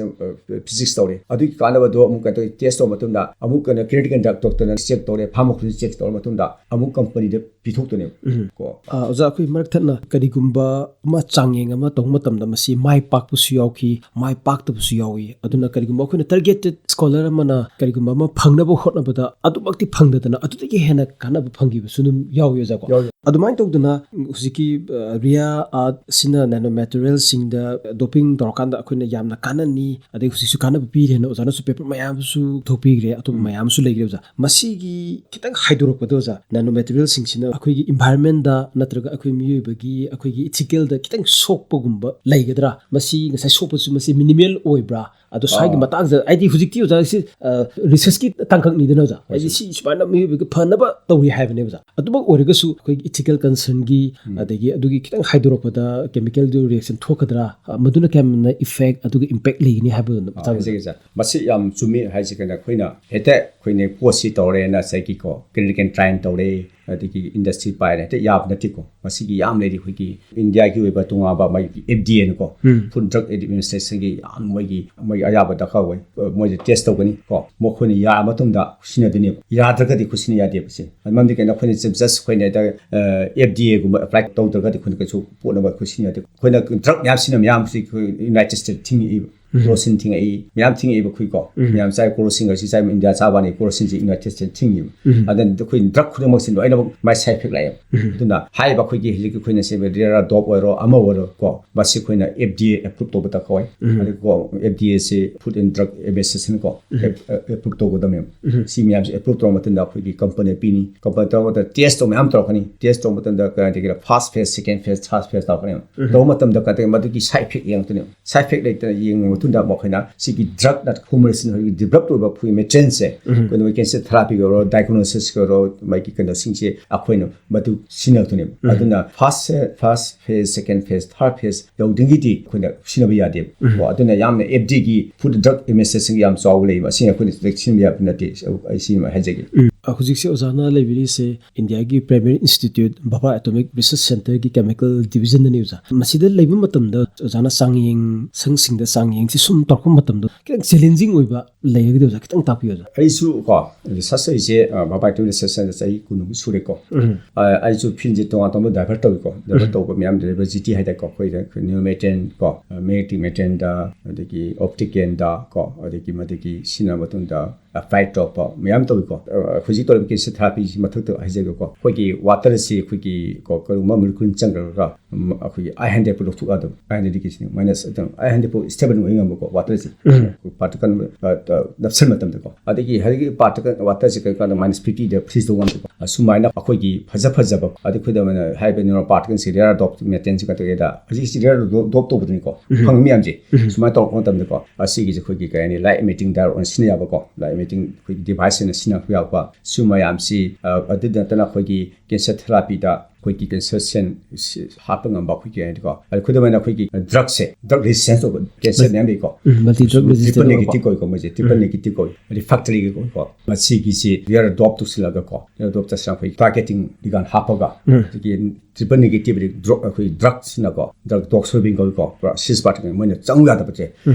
physics ꯇꯧꯔꯦ, ꯑꯗꯨꯒꯤ ꯀꯥꯟꯅꯕꯗꯣ ꯑꯃꯨꯛ ꯀꯩꯅꯣ ꯇꯧ test ꯇꯧꯕ ꯃꯇꯨꯡꯗ ꯑꯃꯨꯛ ꯀꯩꯅꯣ clinical doctorꯅ check ꯇꯧꯔꯦ, pharmacopoeia check ꯇꯧꯔ ꯃꯇꯨꯡꯗ ꯑꯃꯨꯛ companyꯗ ꯄꯤꯊꯣꯛꯇꯣꯏꯅꯦꯕ꯫ ꯀꯣ꯫ ꯑ, ꯑꯣꯖꯥ, ꯑꯩꯈꯣꯏ ꯃꯔꯛ ꯊꯠꯅ ꯀꯔꯤꯒꯨꯝꯕ ꯑꯃ ꯆꯥꯡꯌꯦꯡ ꯑꯃ ꯇꯧꯕ ꯃꯇꯝꯗ ꯃꯁꯤ ꯃꯥꯏ ꯄꯥꯛꯄꯁꯨ ꯌꯥꯎꯈꯤ, ꯃꯥꯏ ꯄꯥꯛꯇꯕꯁꯨ ꯌꯥꯎꯏ꯫ ꯑꯗꯨꯅ ꯀꯔꯤꯒꯨꯝꯕ ꯑꯩꯈꯣꯏꯅ targeted scholar ꯑꯃꯅ ꯀꯔꯤꯒꯨꯝꯕ ꯑꯃ ꯐꯪꯅꯕ ꯍꯣꯠꯅꯕꯗ ꯑꯗꯨꯃꯛꯇꯤ ꯐꯪꯗꯗꯅ ꯑꯗꯨꯗꯒꯤ ꯍꯦꯟꯅ ꯀꯥꯟꯅꯕ ꯐꯪꯈꯤꯕꯁꯨ ꯑꯗꯨꯝ ꯌꯥꯎꯏ, ꯑꯣꯖꯥ, ꯀꯣ꯫ ꯌꯥꯎꯏ꯫ ꯑꯗꯨꯃꯥꯏꯅ ꯇꯧꯗꯅ ꯍꯧꯖꯤꯛꯀꯤ, ꯑ, ꯔꯤꯌꯥ ꯑꯥꯔꯠꯁꯤꯅ nanomaterialꯁꯤꯡꯗ doping ꯇꯧꯔꯀꯥꯟꯗ ꯑꯩꯈꯣꯏꯅ ꯌꯥꯝꯅ ꯀꯥꯟꯅꯅꯤ, ꯑꯗꯩ ꯍꯧꯖꯤꯛꯁꯨ ꯀꯥꯟꯅꯕ ꯄꯤꯔꯦꯅ ꯑꯣꯖꯥꯅꯁꯨ paper ꯃꯌꯥꯝꯁꯨ ꯊꯣꯛꯄꯤꯈ꯭ꯔꯦ, ꯑꯇꯣꯞꯄ ꯃꯌꯥꯝꯁꯨ ꯂꯩꯈ꯭ꯔꯦ, ꯑꯣꯖꯥ꯫ ꯃꯁꯤꯒꯤ ꯈꯤꯇꯪ ꯍꯥꯏꯗꯣꯔꯛꯄꯗ, ꯑꯣꯖꯥ, nanomaterialꯁꯤꯡꯁꯤꯅ ꯑꯩꯈꯣꯏꯒꯤ environmentꯗ ꯅꯠꯇ꯭ꯔꯒ ꯑꯩꯈꯣꯏ ꯃꯤꯑꯣꯏꯕꯒꯤ, ꯑꯩꯈꯣꯏꯒꯤ ethicalꯗ ꯈꯤꯇꯪ ꯁꯣꯛꯄꯒꯨꯝꯕ ꯂꯩꯒꯗ꯭ꯔꯥ? ꯃꯁꯤ ꯉꯁꯥꯏ ꯁꯣꯛꯄꯁꯤ ꯃꯁꯤ minimal ꯑꯣꯏꯕ꯭ꯔꯥ? ꯑꯗꯣ ꯁ꯭ꯋꯥꯏꯒꯤ ꯑꯥ꯫ ꯃꯇꯥꯡꯁꯤꯗ, ꯍꯥꯏꯗꯤ ꯍꯧꯖꯤꯛꯇꯤ, ꯑꯣꯖꯥ, ꯁꯤ, ꯑ, researchꯀꯤ ꯇꯥꯡꯀꯛꯅꯤꯗꯅ, ꯑꯣꯖꯥ, ꯍꯥꯏꯗꯤ ꯁꯤ ꯁꯨꯃꯥꯏꯅ ꯃꯤꯑꯣꯏꯕꯒꯤ ꯐꯅꯕ ꯇꯧꯔꯤ ꯍꯥꯏꯕꯅꯦ, ꯑꯣꯖꯥ꯫ ꯑꯗꯨꯃꯛ ꯑꯣꯏꯔꯒꯁꯨ ꯑꯩꯈꯣꯏꯒꯤ ethical concernꯒꯤ, ꯑꯗꯒꯤ ꯑꯗꯨꯒꯤ ꯈꯤꯇꯪ ꯍꯥꯏꯗꯣꯔꯛꯄꯗ chemicalꯗꯨ reaction ꯊꯣꯛꯀꯗ꯭ꯔꯥ, ꯑ, ꯃꯗꯨꯅ ꯀꯌꯥꯝꯅ effect ꯑꯗꯨꯒ impact ꯂꯩꯒꯅꯤ ꯍꯥꯏꯕ ꯃꯇꯥꯡꯗ꯫ ꯍꯥꯏꯖꯒꯦ ꯁꯥꯔ, ꯃꯁꯤ ꯌꯥꯝ ꯆꯨꯝꯃꯤ ꯍꯥꯏꯁꯦ꯫ ꯀꯩꯅꯣ, ꯑꯩꯈꯣꯏꯅ ꯍꯦꯛꯇ ꯑꯩꯈꯣꯏꯅ ꯄꯣꯠꯁꯤ ꯇꯧꯔꯦꯅ ꯉꯁꯥꯏꯒꯤꯀꯣ clinical trial ꯇꯧꯔꯦ, ꯑꯗꯒꯤ industry ꯄꯥꯏꯔꯦ ꯍꯦꯛꯇ ꯌꯥꯕ ꯅꯠꯇꯦꯀꯣ꯫ ꯃꯁꯤꯒꯤ ꯌꯥꯝ ꯂꯩꯔꯤ꯫ ꯑꯩꯈꯣꯏꯒꯤ Indiaꯒꯤ ꯑꯣꯏꯕ ꯇꯣꯉꯥꯟꯕ ꯃꯥꯒꯤ FDAꯅꯀꯣ, Food Drug Administrationꯒꯤ ꯌꯥꯝ ꯃꯣꯏꯒꯤ ꯃꯣꯏ ꯑꯌꯥꯕ ꯗꯔꯀꯥꯔ ꯑꯣꯏ꯫ ꯃꯣꯏꯗ test ꯇꯧꯒꯅꯤ ꯀꯣ, ꯃꯈꯣꯏꯅ ꯌꯥꯔ ꯃꯇꯨꯡꯗ ꯁꯤꯖꯤꯟꯅꯗꯣꯏꯅꯦꯕ, ꯌꯥꯗ꯭ꯔꯒꯗꯤ ꯑꯩꯈꯣꯏ ꯁꯤꯖꯤꯟꯅ ꯌꯥꯗꯦꯕ꯫ ꯁꯤ ꯃꯔꯝꯗꯤ ꯀꯩꯅꯣ, ꯑꯩꯈꯣꯏꯅ just ꯑꯩꯈꯣꯏꯅ ꯍꯦꯛꯇ FDAꯒꯨꯝꯕ apply ꯇꯧꯗ꯭ꯔꯒꯗꯤ ꯑꯩꯈꯣꯏꯅ ꯀꯩꯁꯨ ꯄꯣꯠ ꯑꯃ ꯑꯩꯈꯣꯏ ꯁꯤꯖꯤꯟꯅꯗꯦ꯫ ꯑꯩꯈꯣꯏꯅ drug ꯃꯌꯥꯝ ꯁꯤꯖꯤꯟꯅꯕ ꯃꯌꯥꯝꯁꯤ ꯑꯩꯈꯣꯏ United States ꯊꯤꯡꯉꯛꯏꯕ꯫ ꯀ꯭ꯔꯣꯁꯤꯟ ꯊꯤꯡꯉꯛꯏ, ꯃꯌꯥꯝ ꯊꯤꯡꯉꯛꯏꯕ ꯑꯩꯈꯣꯏ ꯀꯣ꯫ ꯃꯌꯥꯝ ꯆꯥꯏ, ꯀ꯭ꯔꯣꯁꯤꯟꯒ ꯁꯤ ꯆꯥꯏ, ꯏꯟꯗꯤꯌꯥ ꯆꯥꯕꯅꯤ, ꯀ꯭ꯔꯣꯁꯤꯟꯁꯤ ꯌꯨꯅꯥꯏꯇꯦꯗ ꯁ꯭ꯇꯦꯠ ꯊꯤꯡꯉꯤꯕ꯫ ꯑꯗꯨꯅ ꯑꯩꯈꯣꯏ ꯗ꯭ꯔꯒ ꯈꯨꯗꯤꯡꯃꯛꯁꯤ ꯂꯣꯏꯅꯃꯛ ꯃꯥꯏ ꯁꯥꯏꯠ ꯏꯐꯦꯛ ꯂꯥꯛꯑꯦꯕ꯫ ꯑꯗꯨꯅ ꯍꯥꯏꯔꯤꯕ ꯑꯩꯈꯣꯏꯒꯤ ꯍꯧꯖꯤꯛ ꯑꯩꯈꯣꯏꯅ ꯁꯦꯝꯕ ꯔꯤꯌꯔ ꯗꯣꯞ ꯑꯣꯏꯔꯣ, ꯑꯃ ꯑꯣꯏꯔꯣ ꯀꯣ, ꯃꯁꯤ ꯑꯩꯈꯣꯏꯅ ꯑꯦꯐ ꯗꯤ ꯑꯦ ꯑꯦꯄ꯭ꯔꯨꯞ ꯇꯧꯕ ꯗꯔꯀꯥꯔ ꯑꯣꯏ꯫ ꯑꯗꯨꯒ ꯑꯦꯐ ꯗꯤ ꯑꯦꯁꯤ ꯐꯨꯗ ꯑꯦꯟ ꯗ꯭ꯔꯒ ꯑꯦꯗꯃꯤꯅꯤꯁꯇ꯭ꯔꯦꯁꯟ ꯀꯣ, ꯑꯦꯄ꯭ꯔꯨꯞ ꯇꯧꯒꯗꯕꯅꯦꯕ꯫ ꯁꯤ ꯃꯌꯥꯝꯁꯦ ꯑꯦꯄ꯭ꯔꯨꯞ ꯇꯧꯔ ꯃꯇꯨꯡꯗ ꯑꯩꯈꯣꯏꯒꯤ ꯀꯝꯄꯅꯤ ꯄꯤꯅꯤ꯫ ꯀꯝꯄꯅꯤ ꯇꯧꯔ ꯃꯇꯨꯡꯗ ꯇꯦꯁ ꯇꯧꯕ ꯃꯌꯥꯝ ꯇꯧꯔꯛꯀꯅꯤ꯫ ꯇꯦꯁ ꯇꯧꯕ ꯃꯇꯝꯗ ꯀꯗꯥꯏꯗꯒꯤ ꯐꯥꯔꯁ ꯐꯦꯁ, ꯁꯦꯀꯦꯟ ꯐꯦꯁ, ꯊꯥꯔꯠ ꯐꯦꯁ ꯇꯧꯔꯛꯀꯅꯦꯕ꯫ ꯇꯧꯕ ꯃꯇꯝꯗ ꯀꯗꯥꯏꯗꯒꯤ ꯃꯗꯨꯒꯤ ꯁꯥꯏꯠ ꯏꯐꯦꯛ ꯌꯦꯡꯉꯛꯇꯣꯏꯅꯦꯕ꯫ ꯁꯥꯏꯠ ꯏꯐꯦꯛ ꯂꯩꯇꯅ ꯌꯦꯡꯉ ꯃꯇꯨꯡꯗ ꯃꯈꯣꯏꯅ ꯁꯤꯒꯤ ꯗ꯭ꯔꯒ ꯅꯠ ꯍꯣꯃꯔꯁꯤꯅ ꯍꯧꯖꯤꯛ ꯗꯤꯕꯂꯞ ꯇꯧꯔꯤꯕ ꯑꯩꯈꯣꯏꯒꯤ ꯃꯦꯇ꯭ꯔꯤꯌꯦꯜꯁꯦ, ꯑꯩꯈꯣꯏꯅ ꯀꯦꯟꯁꯔ ꯊꯦꯔꯥꯄꯤꯒꯤ ꯑꯣꯏꯔꯣ, ꯗꯥꯏꯒꯅꯣꯁꯤꯁꯀꯤ ꯑꯣꯏꯔꯣ, ꯃꯥꯒꯤ ꯀꯩꯅꯣꯁꯤꯡꯁꯦ ꯑꯩꯈꯣꯏꯅ ꯃꯗꯨ ꯁꯤꯖꯤꯟꯅꯔꯛꯇꯣꯏꯅꯦꯕ꯫ ꯑꯗꯨꯅ ꯐꯥꯔꯁ ꯐꯥꯔꯁ ꯐꯦꯁ, ꯁꯦꯀꯦꯟ ꯐꯦꯁ, ꯊꯥꯔꯠ ꯐꯦꯁ ꯌꯧꯗ꯭ꯔꯤꯉꯩꯗꯤ ꯑꯩꯈꯣꯏꯅ ꯁꯤꯖꯤꯟꯅꯕ ꯌꯥꯗꯦꯕ꯫ ꯀꯣ, ꯑꯗꯨꯅ ꯌꯥꯝꯅ ꯑꯦꯐ ꯗꯤꯒꯤ ꯐꯨꯗ ꯗ꯭ꯔꯒ ꯑꯦꯗꯃꯤꯅꯤꯁꯇ꯭ꯔꯦꯁꯟꯒꯤ ꯌꯥꯝ ꯆꯥꯎꯕ ꯂꯩꯌꯦꯕ꯫ ꯑꯁꯤ ꯑꯩꯈꯣꯏꯅ ꯁꯤꯗ ꯁꯤꯖꯤꯟꯅꯕ ꯌꯥꯕ ꯅꯠꯇꯦ꯫ ꯑꯩ ꯁꯤꯃ ꯍꯥꯏꯖꯒꯦ꯫ ꯍꯧꯖꯤꯛꯁꯦ ꯑꯣꯖꯥꯅ ꯂꯩꯕꯤꯔꯤꯁꯦ ꯏꯟꯗꯤꯌꯥꯒꯤ ꯄ꯭ꯔꯥꯏꯃꯔꯤ ꯏꯟꯁꯇꯤꯇ꯭ꯌꯨꯠ ꯚꯥꯚꯥ ꯑꯦꯇꯣꯃꯤꯛ ꯔꯤꯁꯔꯁ ꯁꯦꯟꯇꯔꯒꯤ ꯀꯦꯃꯤꯀꯦꯜ ꯗꯤꯕꯤꯖꯟꯗꯅꯤ ꯑꯣꯖꯥ꯫ ꯃꯁꯤꯗ ꯂꯩꯕ ꯃꯇꯝꯗ ꯑꯣꯖꯥꯅ ꯆꯥꯡꯌꯦꯡ ꯁꯪꯁꯤꯡꯗ ꯆꯥꯡꯌꯦꯡꯁꯤ ꯁꯨꯝ ꯇꯧꯔꯛꯄ ꯃꯇꯝꯗ ꯈꯤꯇꯪ ꯆꯦꯂꯦꯟꯖꯤꯡ ꯑꯣꯏꯕ ꯂꯩꯔꯒꯗꯤ ꯑꯣꯖꯥ ꯈꯤꯇꯪ ꯇꯥꯛꯄꯤꯌꯨ ꯑꯣꯖꯥ꯫ ꯑꯩꯁꯨ ꯀꯣ, ꯔꯤꯁꯔꯁ ꯑꯩꯁꯦ ꯚꯥꯚꯥ ꯑꯦꯇꯣꯃꯤꯛ ꯔꯤꯁꯔꯁ ꯁꯦꯟꯇꯔ ꯆꯍꯤ ꯀꯨꯟꯃꯨꯛ ꯁꯨꯔꯦꯀꯣ꯫ ꯑ, ꯑꯩꯁꯨ ꯐꯤꯜꯁꯦ ꯇꯣꯉꯥꯟ ꯇꯣꯉꯥꯟꯕ ꯗꯥꯏꯚꯔꯠ ꯇꯧꯏꯀꯣ꯫ ꯗꯥꯏꯚꯔꯠ ꯇꯧꯕ ꯃꯌꯥꯝꯗ ꯂꯩꯕ ꯖꯤ ꯇꯤ ꯍꯥꯏꯇꯥꯔꯦꯀꯣ, ꯑꯩꯈꯣꯏꯗ ꯅ꯭ꯌꯨꯔꯣꯃꯦꯇ꯭ꯔꯤꯟ ꯀꯣ, ꯃꯦꯒꯅꯦꯇꯤꯛ ꯃꯦꯇ꯭ꯔꯤꯟꯗ, ꯑꯗꯒꯤ ꯑꯣꯞꯇꯤꯛ ꯀꯦꯟꯗ ꯀꯣ, ꯑꯗꯒꯤ ꯃꯗꯨꯒꯤ ꯁꯤꯖꯤꯟꯅꯔꯕ ꯃꯇꯨꯡꯗ ꯑꯦꯄ꯭ꯂꯥꯏ ꯇꯧꯔꯛꯄ ꯃꯌꯥꯝ ꯇꯧꯏꯀꯣ꯫ ꯑ, ꯍꯧꯖꯤꯛ ꯇꯧꯔꯤꯕ ꯀꯦꯟꯁꯔ ꯊꯦꯔꯥꯄꯤꯁꯤ ꯃꯊꯛꯇ ꯍꯥꯏꯖꯒꯦꯀꯣ꯫ ꯑꯩꯈꯣꯏꯒꯤ ꯋꯥꯇꯔꯁꯤ ꯑꯩꯈꯣꯏꯒꯤ ꯀꯣ, ꯀꯔꯤꯒꯨꯝꯕ ꯃꯣꯂꯤꯀ꯭ꯌꯨꯜ ꯆꯪꯈ꯭ꯔꯒ, ꯎꯝ, ꯑꯩꯈꯣꯏꯒꯤ ꯑꯥꯏ ꯍꯟꯗ꯭ꯔꯦꯗ ꯄꯨ ꯂꯧꯊꯣꯛ ꯌꯥꯗꯕ, ꯑꯥꯏ ꯍꯟꯗ꯭ꯔꯦꯗ ꯗꯤꯒ꯭ꯔꯤꯁꯤꯅ ꯃꯥꯏꯅꯁ ꯑꯗꯨꯝ ꯑꯥꯏ ꯍꯟꯗ꯭ꯔꯦꯗ ꯄꯨ ꯏꯁꯇꯦꯕꯜ ꯑꯣꯏ ꯉꯝꯕꯀꯣ ꯋꯥꯇꯔꯁꯤ꯫ ꯑꯩꯈꯣꯏ ꯄꯥꯔꯇꯤꯀꯜ, ꯑ, ꯑ, ꯅꯞꯁꯟ ꯃꯇꯝꯗꯀꯣ꯫ ꯑꯗꯒꯤ ꯍꯧꯖꯤꯛꯀꯤ ꯄꯥꯔꯇꯤꯀꯜ ꯋꯥꯇꯔꯁꯤ ꯀꯔꯤ ꯀꯥꯟꯗ ꯃꯥꯏꯅꯁ ꯐꯤꯐꯇꯤꯗ ꯐ꯭ꯔꯤꯖ ꯇꯧꯕ ꯉꯝꯕꯀꯣ꯫ ꯑꯁꯨꯃꯥꯏꯅ ꯑꯩꯈꯣꯏꯒꯤ ꯐꯖ ꯐꯖꯕ, ꯑꯗꯩ ꯑꯩꯈꯣꯏꯗ ꯃꯥꯏꯅ ꯍꯥꯏꯔꯤꯕ ꯅ꯭ꯌꯨꯔꯣ ꯄꯥꯔꯇꯤꯀꯜꯁꯤ ꯔꯤꯌꯔ ꯗꯣꯞ ꯃꯦꯇ꯭ꯔꯤꯌꯦꯜꯁꯤ ꯀꯩꯗꯧꯒꯦꯗ, ꯍꯧꯖꯤꯛꯁꯤ ꯔꯤꯌꯔ ꯗꯣꯞ ꯇꯧꯕꯗꯨꯅꯤꯀꯣ꯫ ꯐꯪꯕ ꯃꯌꯥꯝꯁꯦ ꯁꯨꯃꯥꯏꯅ ꯇꯧꯔꯛꯄ ꯃꯇꯝꯗꯀꯣ, ꯑꯁꯤꯒꯤꯁꯦ ꯑꯩꯈꯣꯏꯒꯤ ꯀꯩ ꯍꯥꯏꯅꯤ, ꯂꯥꯏꯠ ꯏꯃꯤꯇꯤꯡ ꯗꯥꯏꯑꯣꯗ ꯑꯣꯏꯅ ꯁꯤꯖꯤꯟꯅ ꯌꯥꯕꯀꯣ, ꯂꯥꯏꯠ ꯏꯃꯤꯇꯤꯡ ꯑꯩꯈꯣꯏꯒꯤ ꯗꯤꯚꯥꯏꯁ ꯑꯣꯏꯅ ꯁꯤꯖꯤꯟꯅꯕ ꯌꯥꯕ꯫ ꯁꯤ ꯃꯌꯥꯝꯁꯤ, ꯑ, ꯑꯗꯨ ꯅꯠꯇꯅ ꯑꯩꯈꯣꯏꯒꯤ ꯀꯦꯟꯁꯔ ꯊꯦꯔꯥꯄꯤꯗ ꯑꯩꯈꯣꯏꯒꯤ ꯀꯦꯟꯁꯔ ꯁꯦꯜ ꯁꯤ ꯍꯥꯠꯄ ꯉꯝꯕ ꯑꯩꯈꯣꯏꯒꯤ ꯀꯩ ꯍꯥꯏꯅꯤꯀꯣ, ꯑꯗ ꯈꯨꯗꯝ ꯑꯣꯏꯅ ꯑꯩꯈꯣꯏꯒꯤ ꯗ꯭ꯔꯒꯁꯦ, ꯗ꯭ꯔꯒ ꯔꯦꯁꯤꯁꯇꯦꯟꯁ ꯑꯣꯏꯕ ꯀꯦꯟꯁꯔ ꯃꯌꯥꯝ ꯂꯩꯀꯣ꯫ ꯃꯜꯇꯤ ꯗ꯭ꯔꯒ ꯇ꯭ꯔꯤꯄꯜ ꯔꯦꯁꯤꯁꯇꯦꯟꯁ ꯅꯦꯒꯦꯇꯤꯚ ꯀꯧꯏꯀꯣ, ꯃꯣꯏꯁꯦ ꯇ꯭ꯔꯤꯄꯜ ꯅꯦꯒꯦꯇꯤꯚ ꯀꯧꯏ, ꯔꯤꯐ꯭ꯔꯦꯛꯇꯔꯤꯒ ꯀꯧꯏꯀꯣ꯫ ꯃꯁꯤꯒꯤꯁꯤ ꯔꯤꯌꯔ ꯗꯣꯞ ꯇꯧꯁꯤꯜꯂꯒꯀꯣ, ꯔꯤꯌꯔ ꯗꯣꯞ ꯇꯧꯁꯤꯜꯂꯒ ꯑꯩꯈꯣꯏ ꯇꯥꯔꯒꯦꯇꯤꯡ ꯂꯤꯒꯥꯟ ꯍꯥꯞꯄꯒ, ꯑꯗꯒꯤ ꯇ꯭ꯔꯤꯄꯜ ꯅꯦꯒꯦꯇꯤꯚ ꯗ꯭ꯔꯒ, ꯑꯩꯈꯣꯏ ꯗ꯭ꯔꯒꯁꯤꯅꯀꯣ, ꯗ꯭ꯔꯒ ꯗꯣꯛ ꯁꯣꯜꯚꯤꯡ ꯀꯧꯏꯀꯣ, ꯄꯨꯔꯥ ꯁꯤꯁ ꯄꯥꯔꯇꯤꯀꯜ ꯃꯣꯏꯅ ꯆꯪꯉꯨ ꯌꯥꯗꯕꯁꯦ,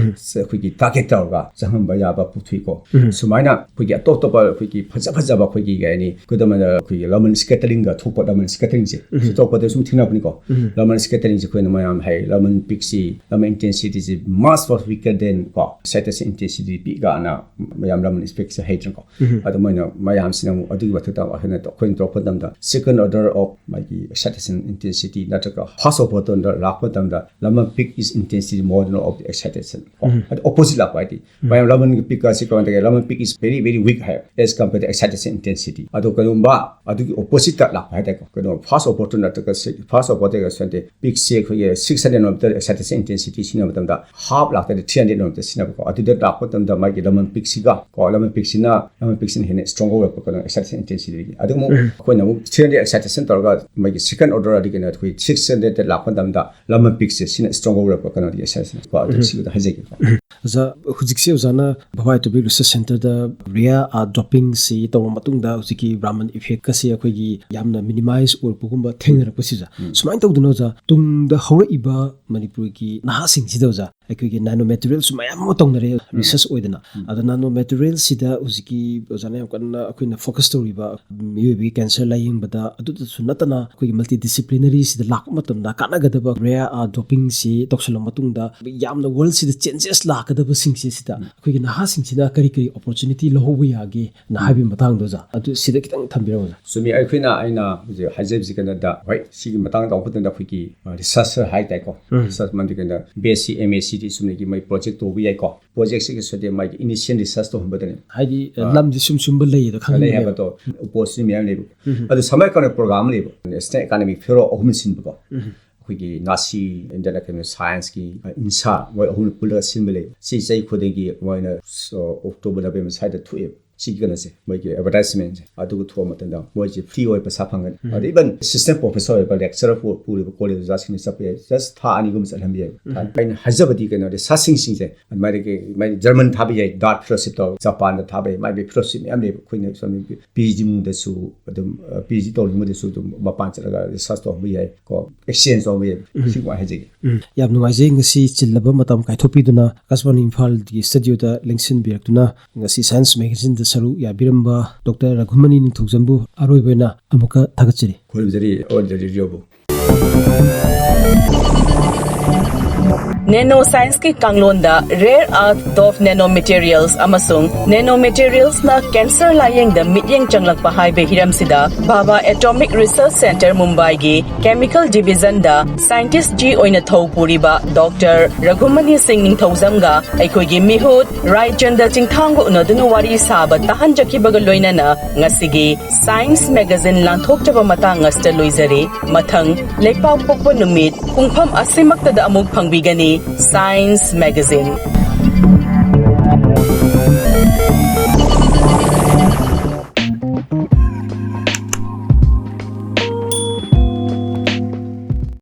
ꯁꯦ ꯑꯩꯈꯣꯏꯒꯤ ꯇꯥꯔꯒꯦꯠ ꯇꯧꯔꯒ ꯆꯪꯍꯟꯕ ꯌꯥꯕ ꯄꯨꯊꯣꯛꯏꯀꯣ꯫ ꯁꯨꯃꯥꯏꯅ ꯑꯩꯈꯣꯏꯒꯤ ꯑꯇꯣꯞ ꯑꯇꯣꯞꯄ ꯑꯩꯈꯣꯏꯒꯤ ꯐꯖ ꯐꯖꯕ ꯑꯩꯈꯣꯏꯒꯤ ꯀꯩ ꯍꯥꯏꯅꯤ, ꯈꯨꯗꯝ ꯑꯣꯏꯅ ꯑꯩꯈꯣꯏꯒꯤ ꯂꯃꯟ ꯁ꯭ꯀꯦꯇꯔꯤꯡꯒ ꯊꯣꯛꯄ ꯂꯃꯟ ꯁ꯭ꯀꯦꯇꯔꯤꯡꯁꯦ ꯁꯤ ꯇꯧꯔꯛꯄꯗ ꯁꯨꯝ ꯊꯦꯡꯅꯔꯛꯄꯅꯤꯀꯣ꯫ Raman scattering ꯁꯦ ꯑꯩꯈꯣꯏꯅ ꯃꯌꯥꯝ ꯍꯥꯏ, Raman peak ꯁꯤ, Raman intensity ꯁꯤ much more weaker than ꯀꯣ, excitation intensity ꯄꯤꯛ ꯀꯥꯏꯅ ꯃꯌꯥꯝ Raman effect ꯁꯦ ꯍꯩꯗꯅꯀꯣ꯫ ꯑꯗꯨꯃꯥꯏꯅ ꯃꯌꯥꯝꯁꯤꯅ ꯑꯃꯨꯛ ꯑꯗꯨꯒꯤ ꯃꯊꯛꯇ ꯑꯩꯈꯣꯏꯅ, ꯑꯩꯈꯣꯏꯅ ꯇꯧꯔꯛꯄ ꯃꯇꯝꯗ second order of ꯃꯥꯒꯤ excitation intensity ꯅꯠꯇ꯭ꯔꯒ first order ꯗ ꯂꯥꯛꯄ ꯃꯇꯝꯗ Raman peak is intensity more than of the excitation ꯀꯣ꯫ ꯑꯗꯨ opposite ꯂꯥꯛꯄ ꯍꯥꯏꯗꯤ ꯃꯌꯥꯝ Raman ꯒꯤ peak ꯀꯁꯤ ꯀꯃꯥꯏꯅ ꯇꯧꯒꯦ? Raman peak is very, very weak high, as compared to excitation intensity꯫ ꯑꯗꯣ ꯀꯩꯒꯨꯝꯕ ꯑꯗꯨꯒꯤ opposite ꯇ ꯂꯥꯛꯄ ꯍꯥꯏꯇꯥꯔꯦꯀꯣ, ꯀꯩꯅꯣ, first order ꯅꯠꯇ꯭ꯔꯒ first order ꯁꯟꯇꯦ peak ꯁꯦ ꯑꯩꯈꯣꯏꯒꯤ six hundred nanometer excitation intensity ꯁꯤꯖꯤꯟꯅꯕ ꯃꯇꯝꯗ half ꯂꯥꯛꯇꯗꯤ three hundred nanometer ꯁꯤꯖꯤꯟꯅꯕꯀꯣ꯫ ꯑꯗꯨꯗ ꯂꯥꯛꯄ ꯃꯇꯝꯗ ꯃꯥꯒꯤ Raman peak ꯁꯤꯒ ꯀꯣ, Raman peak ꯁꯤꯅ, Raman peak ꯁꯤꯅ ꯍꯦꯟꯅ strong ꯑꯣꯏꯔꯛꯄ ꯀꯩꯅꯣ excitation intensity ꯗꯒꯤ꯫ ꯑꯗꯨ ꯑꯃꯨꯛ ꯑꯩꯈꯣꯏꯅ ꯑꯃꯨꯛ three hundred excitation ꯇꯧꯔꯒ ꯃꯥꯒꯤ second order ꯑꯗꯒꯤ ꯀꯩꯅꯣ ꯑꯩꯈꯣꯏ six hundred ꯗ ꯂꯥꯛꯄ ꯃꯇꯝꯗ Raman peak ꯁꯦ ꯁꯤꯅ strong ꯑꯣꯏꯔꯛꯄ ꯀꯩꯅꯣꯗꯒꯤ excitation ꯀꯣ꯫ ꯑꯗꯨ ꯁꯤꯗ ꯍꯥꯏꯖꯒꯦꯀꯣ꯫ ꯑꯣꯖꯥ, ꯍꯧꯖꯤꯛꯁꯦ ꯑꯣꯖꯥꯅ Bhabha Atopic Research Centre ꯗ rare earth dropping ꯁꯤ ꯇꯧꯕ ꯃꯇꯨꯡꯗ ꯍꯧꯖꯤꯛꯀꯤ Raman effect ꯀꯁꯦ ꯑꯩꯈꯣꯏꯒꯤ ꯌꯥꯝꯅ minimize ꯑꯣꯏꯔꯛꯄꯒꯨꯝꯕ ꯊꯦꯡꯅꯔꯛꯄꯁꯤꯗ, ꯁꯨꯃꯥꯏꯅ ꯇꯧꯗꯅ ꯑꯣꯖꯥ, ꯇꯨꯡꯗ ꯍꯧꯔꯛꯏꯕ ꯃꯅꯤꯄꯨꯔꯒꯤ ꯅꯍꯥꯁꯤꯡꯁꯤꯗ ꯑꯣꯖꯥ, ꯑꯩꯈꯣꯏꯒꯤ nano material ꯁꯨ ꯃꯌꯥꯝ ꯑꯃ ꯇꯧꯅꯔꯦ, research ꯑꯣꯏꯗꯅ꯫ ꯑꯗꯣ nano material ꯁꯤꯗ ꯍꯧꯖꯤꯛꯀꯤ ꯑꯣꯖꯥꯅ ꯌꯥꯝ ꯀꯟꯅ ꯑꯩꯈꯣꯏꯅ focus ꯇꯧꯔꯤꯕ ꯃꯤꯑꯣꯏꯕꯒꯤ cancer ꯂꯥꯌꯦꯡꯕꯗ, ꯑꯗꯨꯗꯁꯨ ꯅꯠꯇꯅ ꯑꯩꯈꯣꯏꯒꯤ multidisciplinary ꯁꯤꯗ ꯂꯥꯛꯄ ꯃꯇꯝꯗ ꯀꯥꯟꯅꯒꯗꯕ rare earth dropping ꯁꯤ ꯇꯧꯁꯤꯜꯂ ꯃꯇꯨꯡꯗ ꯌꯥꯝꯅ world ꯁꯤꯗ changes ꯂꯥꯛꯀꯗꯕꯁꯤꯡꯁꯦ, ꯁꯤꯗ ꯑꯩꯈꯣꯏꯒꯤ ꯅꯍꯥꯁꯤꯡꯁꯤꯅ ꯀꯔꯤ ꯀꯔꯤ opportunity ꯂꯧꯍꯧꯕ ꯌꯥꯒꯦꯅ ꯍꯥꯏꯕꯒꯤ ꯃꯇꯥꯡꯗ ꯑꯣꯖꯥ, ꯑꯗꯨ ꯁꯤꯗ ꯈꯤꯇꯪ ꯊꯝꯕꯤꯔꯝꯃꯣ ꯑꯣꯖꯥ꯫ ꯆꯨꯝꯃꯤ, ꯑꯩꯈꯣꯏꯅ, ꯑꯩꯅ ꯍꯧꯖꯤꯛ ꯍꯥꯏꯖꯕꯁꯤ ꯀꯩꯅꯣꯗ, ꯍꯣꯏ, ꯁꯤꯒꯤ ꯃꯇꯥꯡꯗ ꯇꯧꯔꯛꯄ ꯃꯇꯝꯗ ꯑꯩꯈꯣꯏꯒꯤ, ꯑ, researcher ꯍꯥꯏ ꯇꯥꯏꯀꯣ꯫ Research ꯃꯔꯝꯗꯤ ꯀꯩꯅꯣꯗ B S C, M A C ꯗꯤ ꯆꯨꯝꯅꯒꯤ ꯃꯣꯏ project ꯇꯧꯕ ꯌꯥꯏꯀꯣ꯫ Project ꯁꯤꯒꯤ ꯁꯣꯏꯗꯦ ꯃꯥꯒꯤ initial research ꯇꯧꯍꯟꯕꯗꯅꯦ꯫ ꯍꯥꯏꯗꯤ, ꯑ, ꯑ, ꯂꯝꯗꯤ ꯁꯨꯝ ꯁꯨꯝꯕ ꯂꯂꯩ ꯍꯥꯏꯕꯗꯣ opportunity ꯃꯌꯥꯝ ꯂꯩꯕ꯫ ꯑꯗꯨ ꯁꯝꯃꯔ ꯀꯥꯟꯗ program ꯑꯃ ꯂꯩꯕ, National Academic Fellow ꯑꯍꯨꯝ ꯁꯤꯟꯕꯀꯣ꯫ ꯑꯩꯈꯣꯏꯒꯤ ꯅꯥꯁꯤ, Indian Academy of Science ꯀꯤ, ꯑ, INSA, ꯃꯣꯏ ꯑꯍꯨꯝ ꯄꯨꯜꯂꯒ ꯁꯤꯟꯕ ꯂꯩ꯫ ꯁꯤ ꯆꯍꯤ ꯈꯨꯗꯤꯡꯒꯤ ꯃꯣꯏꯅ, ꯑ, October, November ꯁ꯭ꯋꯥꯏꯗ ꯊꯣꯛꯑꯦꯕ꯫ ꯁꯤꯒꯤ ꯀꯩꯅꯣꯁꯦ, ꯃꯣꯏꯒꯤ advertisement ꯁꯦ, ꯑꯗꯨꯒ ꯊꯣꯛꯑ ꯃꯇꯝꯗ ꯃꯣꯏꯁꯦ free ꯑꯣꯏ ꯄꯩꯁꯥ ꯐꯪꯒꯅꯤ꯫ ꯑꯗ even assistant professor ꯑꯣꯏꯕ lecturer ꯄꯨ-, ꯄꯨꯔꯤꯕ college ꯑꯣꯖꯥꯁꯤꯡꯅ ꯆꯠꯄ ꯌꯥꯏ, just ꯊꯥ ꯑꯅꯤꯒꯨꯝꯕ ꯆꯠꯍꯟꯕ ꯌꯥꯏ꯫ ꯑꯩꯅ ꯍꯥꯏꯖꯕꯗꯤ ꯀꯩꯅꯣꯗꯤ researchꯁꯤꯡꯁꯦ, ꯑꯗꯨꯃꯥꯏꯅ ꯃꯥꯏꯗꯤ German ꯊꯥꯕ ꯌꯥꯏ, ꯗꯥꯔꯠ ꯐꯦꯂꯣꯁꯤꯞ ꯇꯧꯔꯒ ꯖꯄꯥꯟꯗ ꯊꯥꯕ ꯌꯥꯏ, ꯃꯥꯏ ꯃꯥꯏ ꯐꯦꯂꯣꯁꯤꯞ ꯃꯌꯥꯝ ꯂꯩꯕ꯫ ꯑꯩꯈꯣꯏꯅ ꯁꯣꯝ ꯄꯤ ꯑꯩꯆ ꯗꯤ ꯃꯅꯨꯡꯗꯁꯨ ꯑꯗꯨꯝ, ꯑ, ꯄꯤ ꯑꯩꯆ ꯗꯤ ꯇꯧꯅꯤꯡꯕꯗꯁꯨ ꯑꯗꯨꯝ ꯃꯄꯥꯟ ꯆꯠꯂꯒ research ꯇꯧꯍꯟꯕ ꯌꯥꯏ ꯀꯣ, exchange ꯇꯧꯍꯟꯕ ꯌꯥꯏ꯫ ꯁꯤꯒꯨꯝꯕ ꯍꯥꯏꯖꯒꯦ꯫ ꯎꯝ, ꯌꯥꯝ ꯅꯨꯡꯉꯥꯏꯖꯩ꯫ ꯉꯁꯤ ꯆꯤꯜꯂꯕ ꯃꯇꯝ ꯀꯥꯏꯊꯣꯛꯄꯤꯗꯨꯅ ꯑꯀꯥꯁꯕꯥꯅꯤ ꯏꯝꯐꯥꯜꯒꯤ studioꯗ ꯂꯦꯡꯁꯤꯟꯕꯤꯔꯛꯇꯨꯅ ꯉꯁꯤ Science Magazineꯗ ꯁꯔꯨꯛ ꯌꯥꯕꯤꯔꯝꯕ ꯗꯣꯛꯇꯔ ꯔꯘꯨꯃꯅꯤ ꯅꯤꯡꯊꯧꯖꯝꯕꯨ ꯑꯔꯣꯏꯕ ꯑꯣꯏꯅ ꯑꯃꯨꯛꯀ ꯊꯥꯒꯠꯆꯔꯤ꯫ ꯈꯨꯔꯨꯝꯖꯔꯤ ꯑꯣꯟꯖꯔꯤꯕꯨ꯫ ꯅꯦꯅꯣ ꯁꯥꯏꯟꯁꯀꯤ ꯀꯥꯡꯂꯣꯟꯗ ꯔꯦꯌꯔ ꯑꯥꯔꯊ ꯗꯣꯐ ꯅꯦꯅꯣ ꯃꯦꯇꯤꯔꯤꯌꯦꯜꯁ ꯑꯃꯁꯨꯡ ꯅꯦꯅꯣ ꯃꯦꯇꯤꯔꯤꯌꯦꯜꯁꯅ ꯀꯦꯟꯁꯔ ꯂꯥꯌꯦꯡꯗ ꯃꯤꯠꯌꯦꯡ ꯆꯪꯂꯛꯄ ꯍꯥꯏꯕ ꯍꯤꯔꯝꯁꯤꯗ ꯚꯥꯚꯥ ꯑꯦꯇꯣꯃꯤꯛ ꯔꯤꯁꯔꯆ ꯁꯦꯟꯇꯔ ꯃꯨꯝꯕꯥꯏꯒꯤ ꯀꯦꯃꯤꯀꯦꯜ ꯗꯤꯕꯤꯖꯟꯗ ꯁꯥꯏꯟꯇꯤꯁ ꯖꯤ ꯑꯣꯏꯅ ꯊꯧ ꯄꯨꯔꯤꯕ ꯗꯣꯛꯇꯔ ꯔꯘꯨꯃꯅꯤ ꯁꯤꯡ ꯅꯤꯡꯊꯧꯖꯝꯒ ꯑꯩꯈꯣꯏꯒꯤ ꯃꯤꯍꯨꯠ ꯔꯥꯏꯆꯟꯗ ꯆꯤꯡꯊꯥꯡꯒ ꯎꯅꯗꯨꯅ ꯋꯥꯔꯤ ꯁꯥꯕ ꯇꯥꯍꯟꯖꯈꯤꯕꯒ ꯂꯣꯏꯅꯅ ꯉꯁꯤꯒꯤ ꯁꯥꯏꯟꯁ ꯃꯦꯒꯥꯖꯤꯟ ꯂꯥꯟꯊꯣꯛꯆꯕ ꯃꯇꯥꯡ ꯑꯁꯤꯗ ꯂꯣꯏꯖꯔꯤ꯫ ꯃꯊꯪ ꯂꯩꯄꯥꯛꯄꯣꯛꯄ ꯅꯨꯃꯤꯠ ꯄꯨꯡꯐꯝ ꯑꯁꯤꯃꯛꯇꯗ ꯑꯃꯨꯛ ꯐꯪꯕꯤꯒꯅꯤ꯫ Science magazine.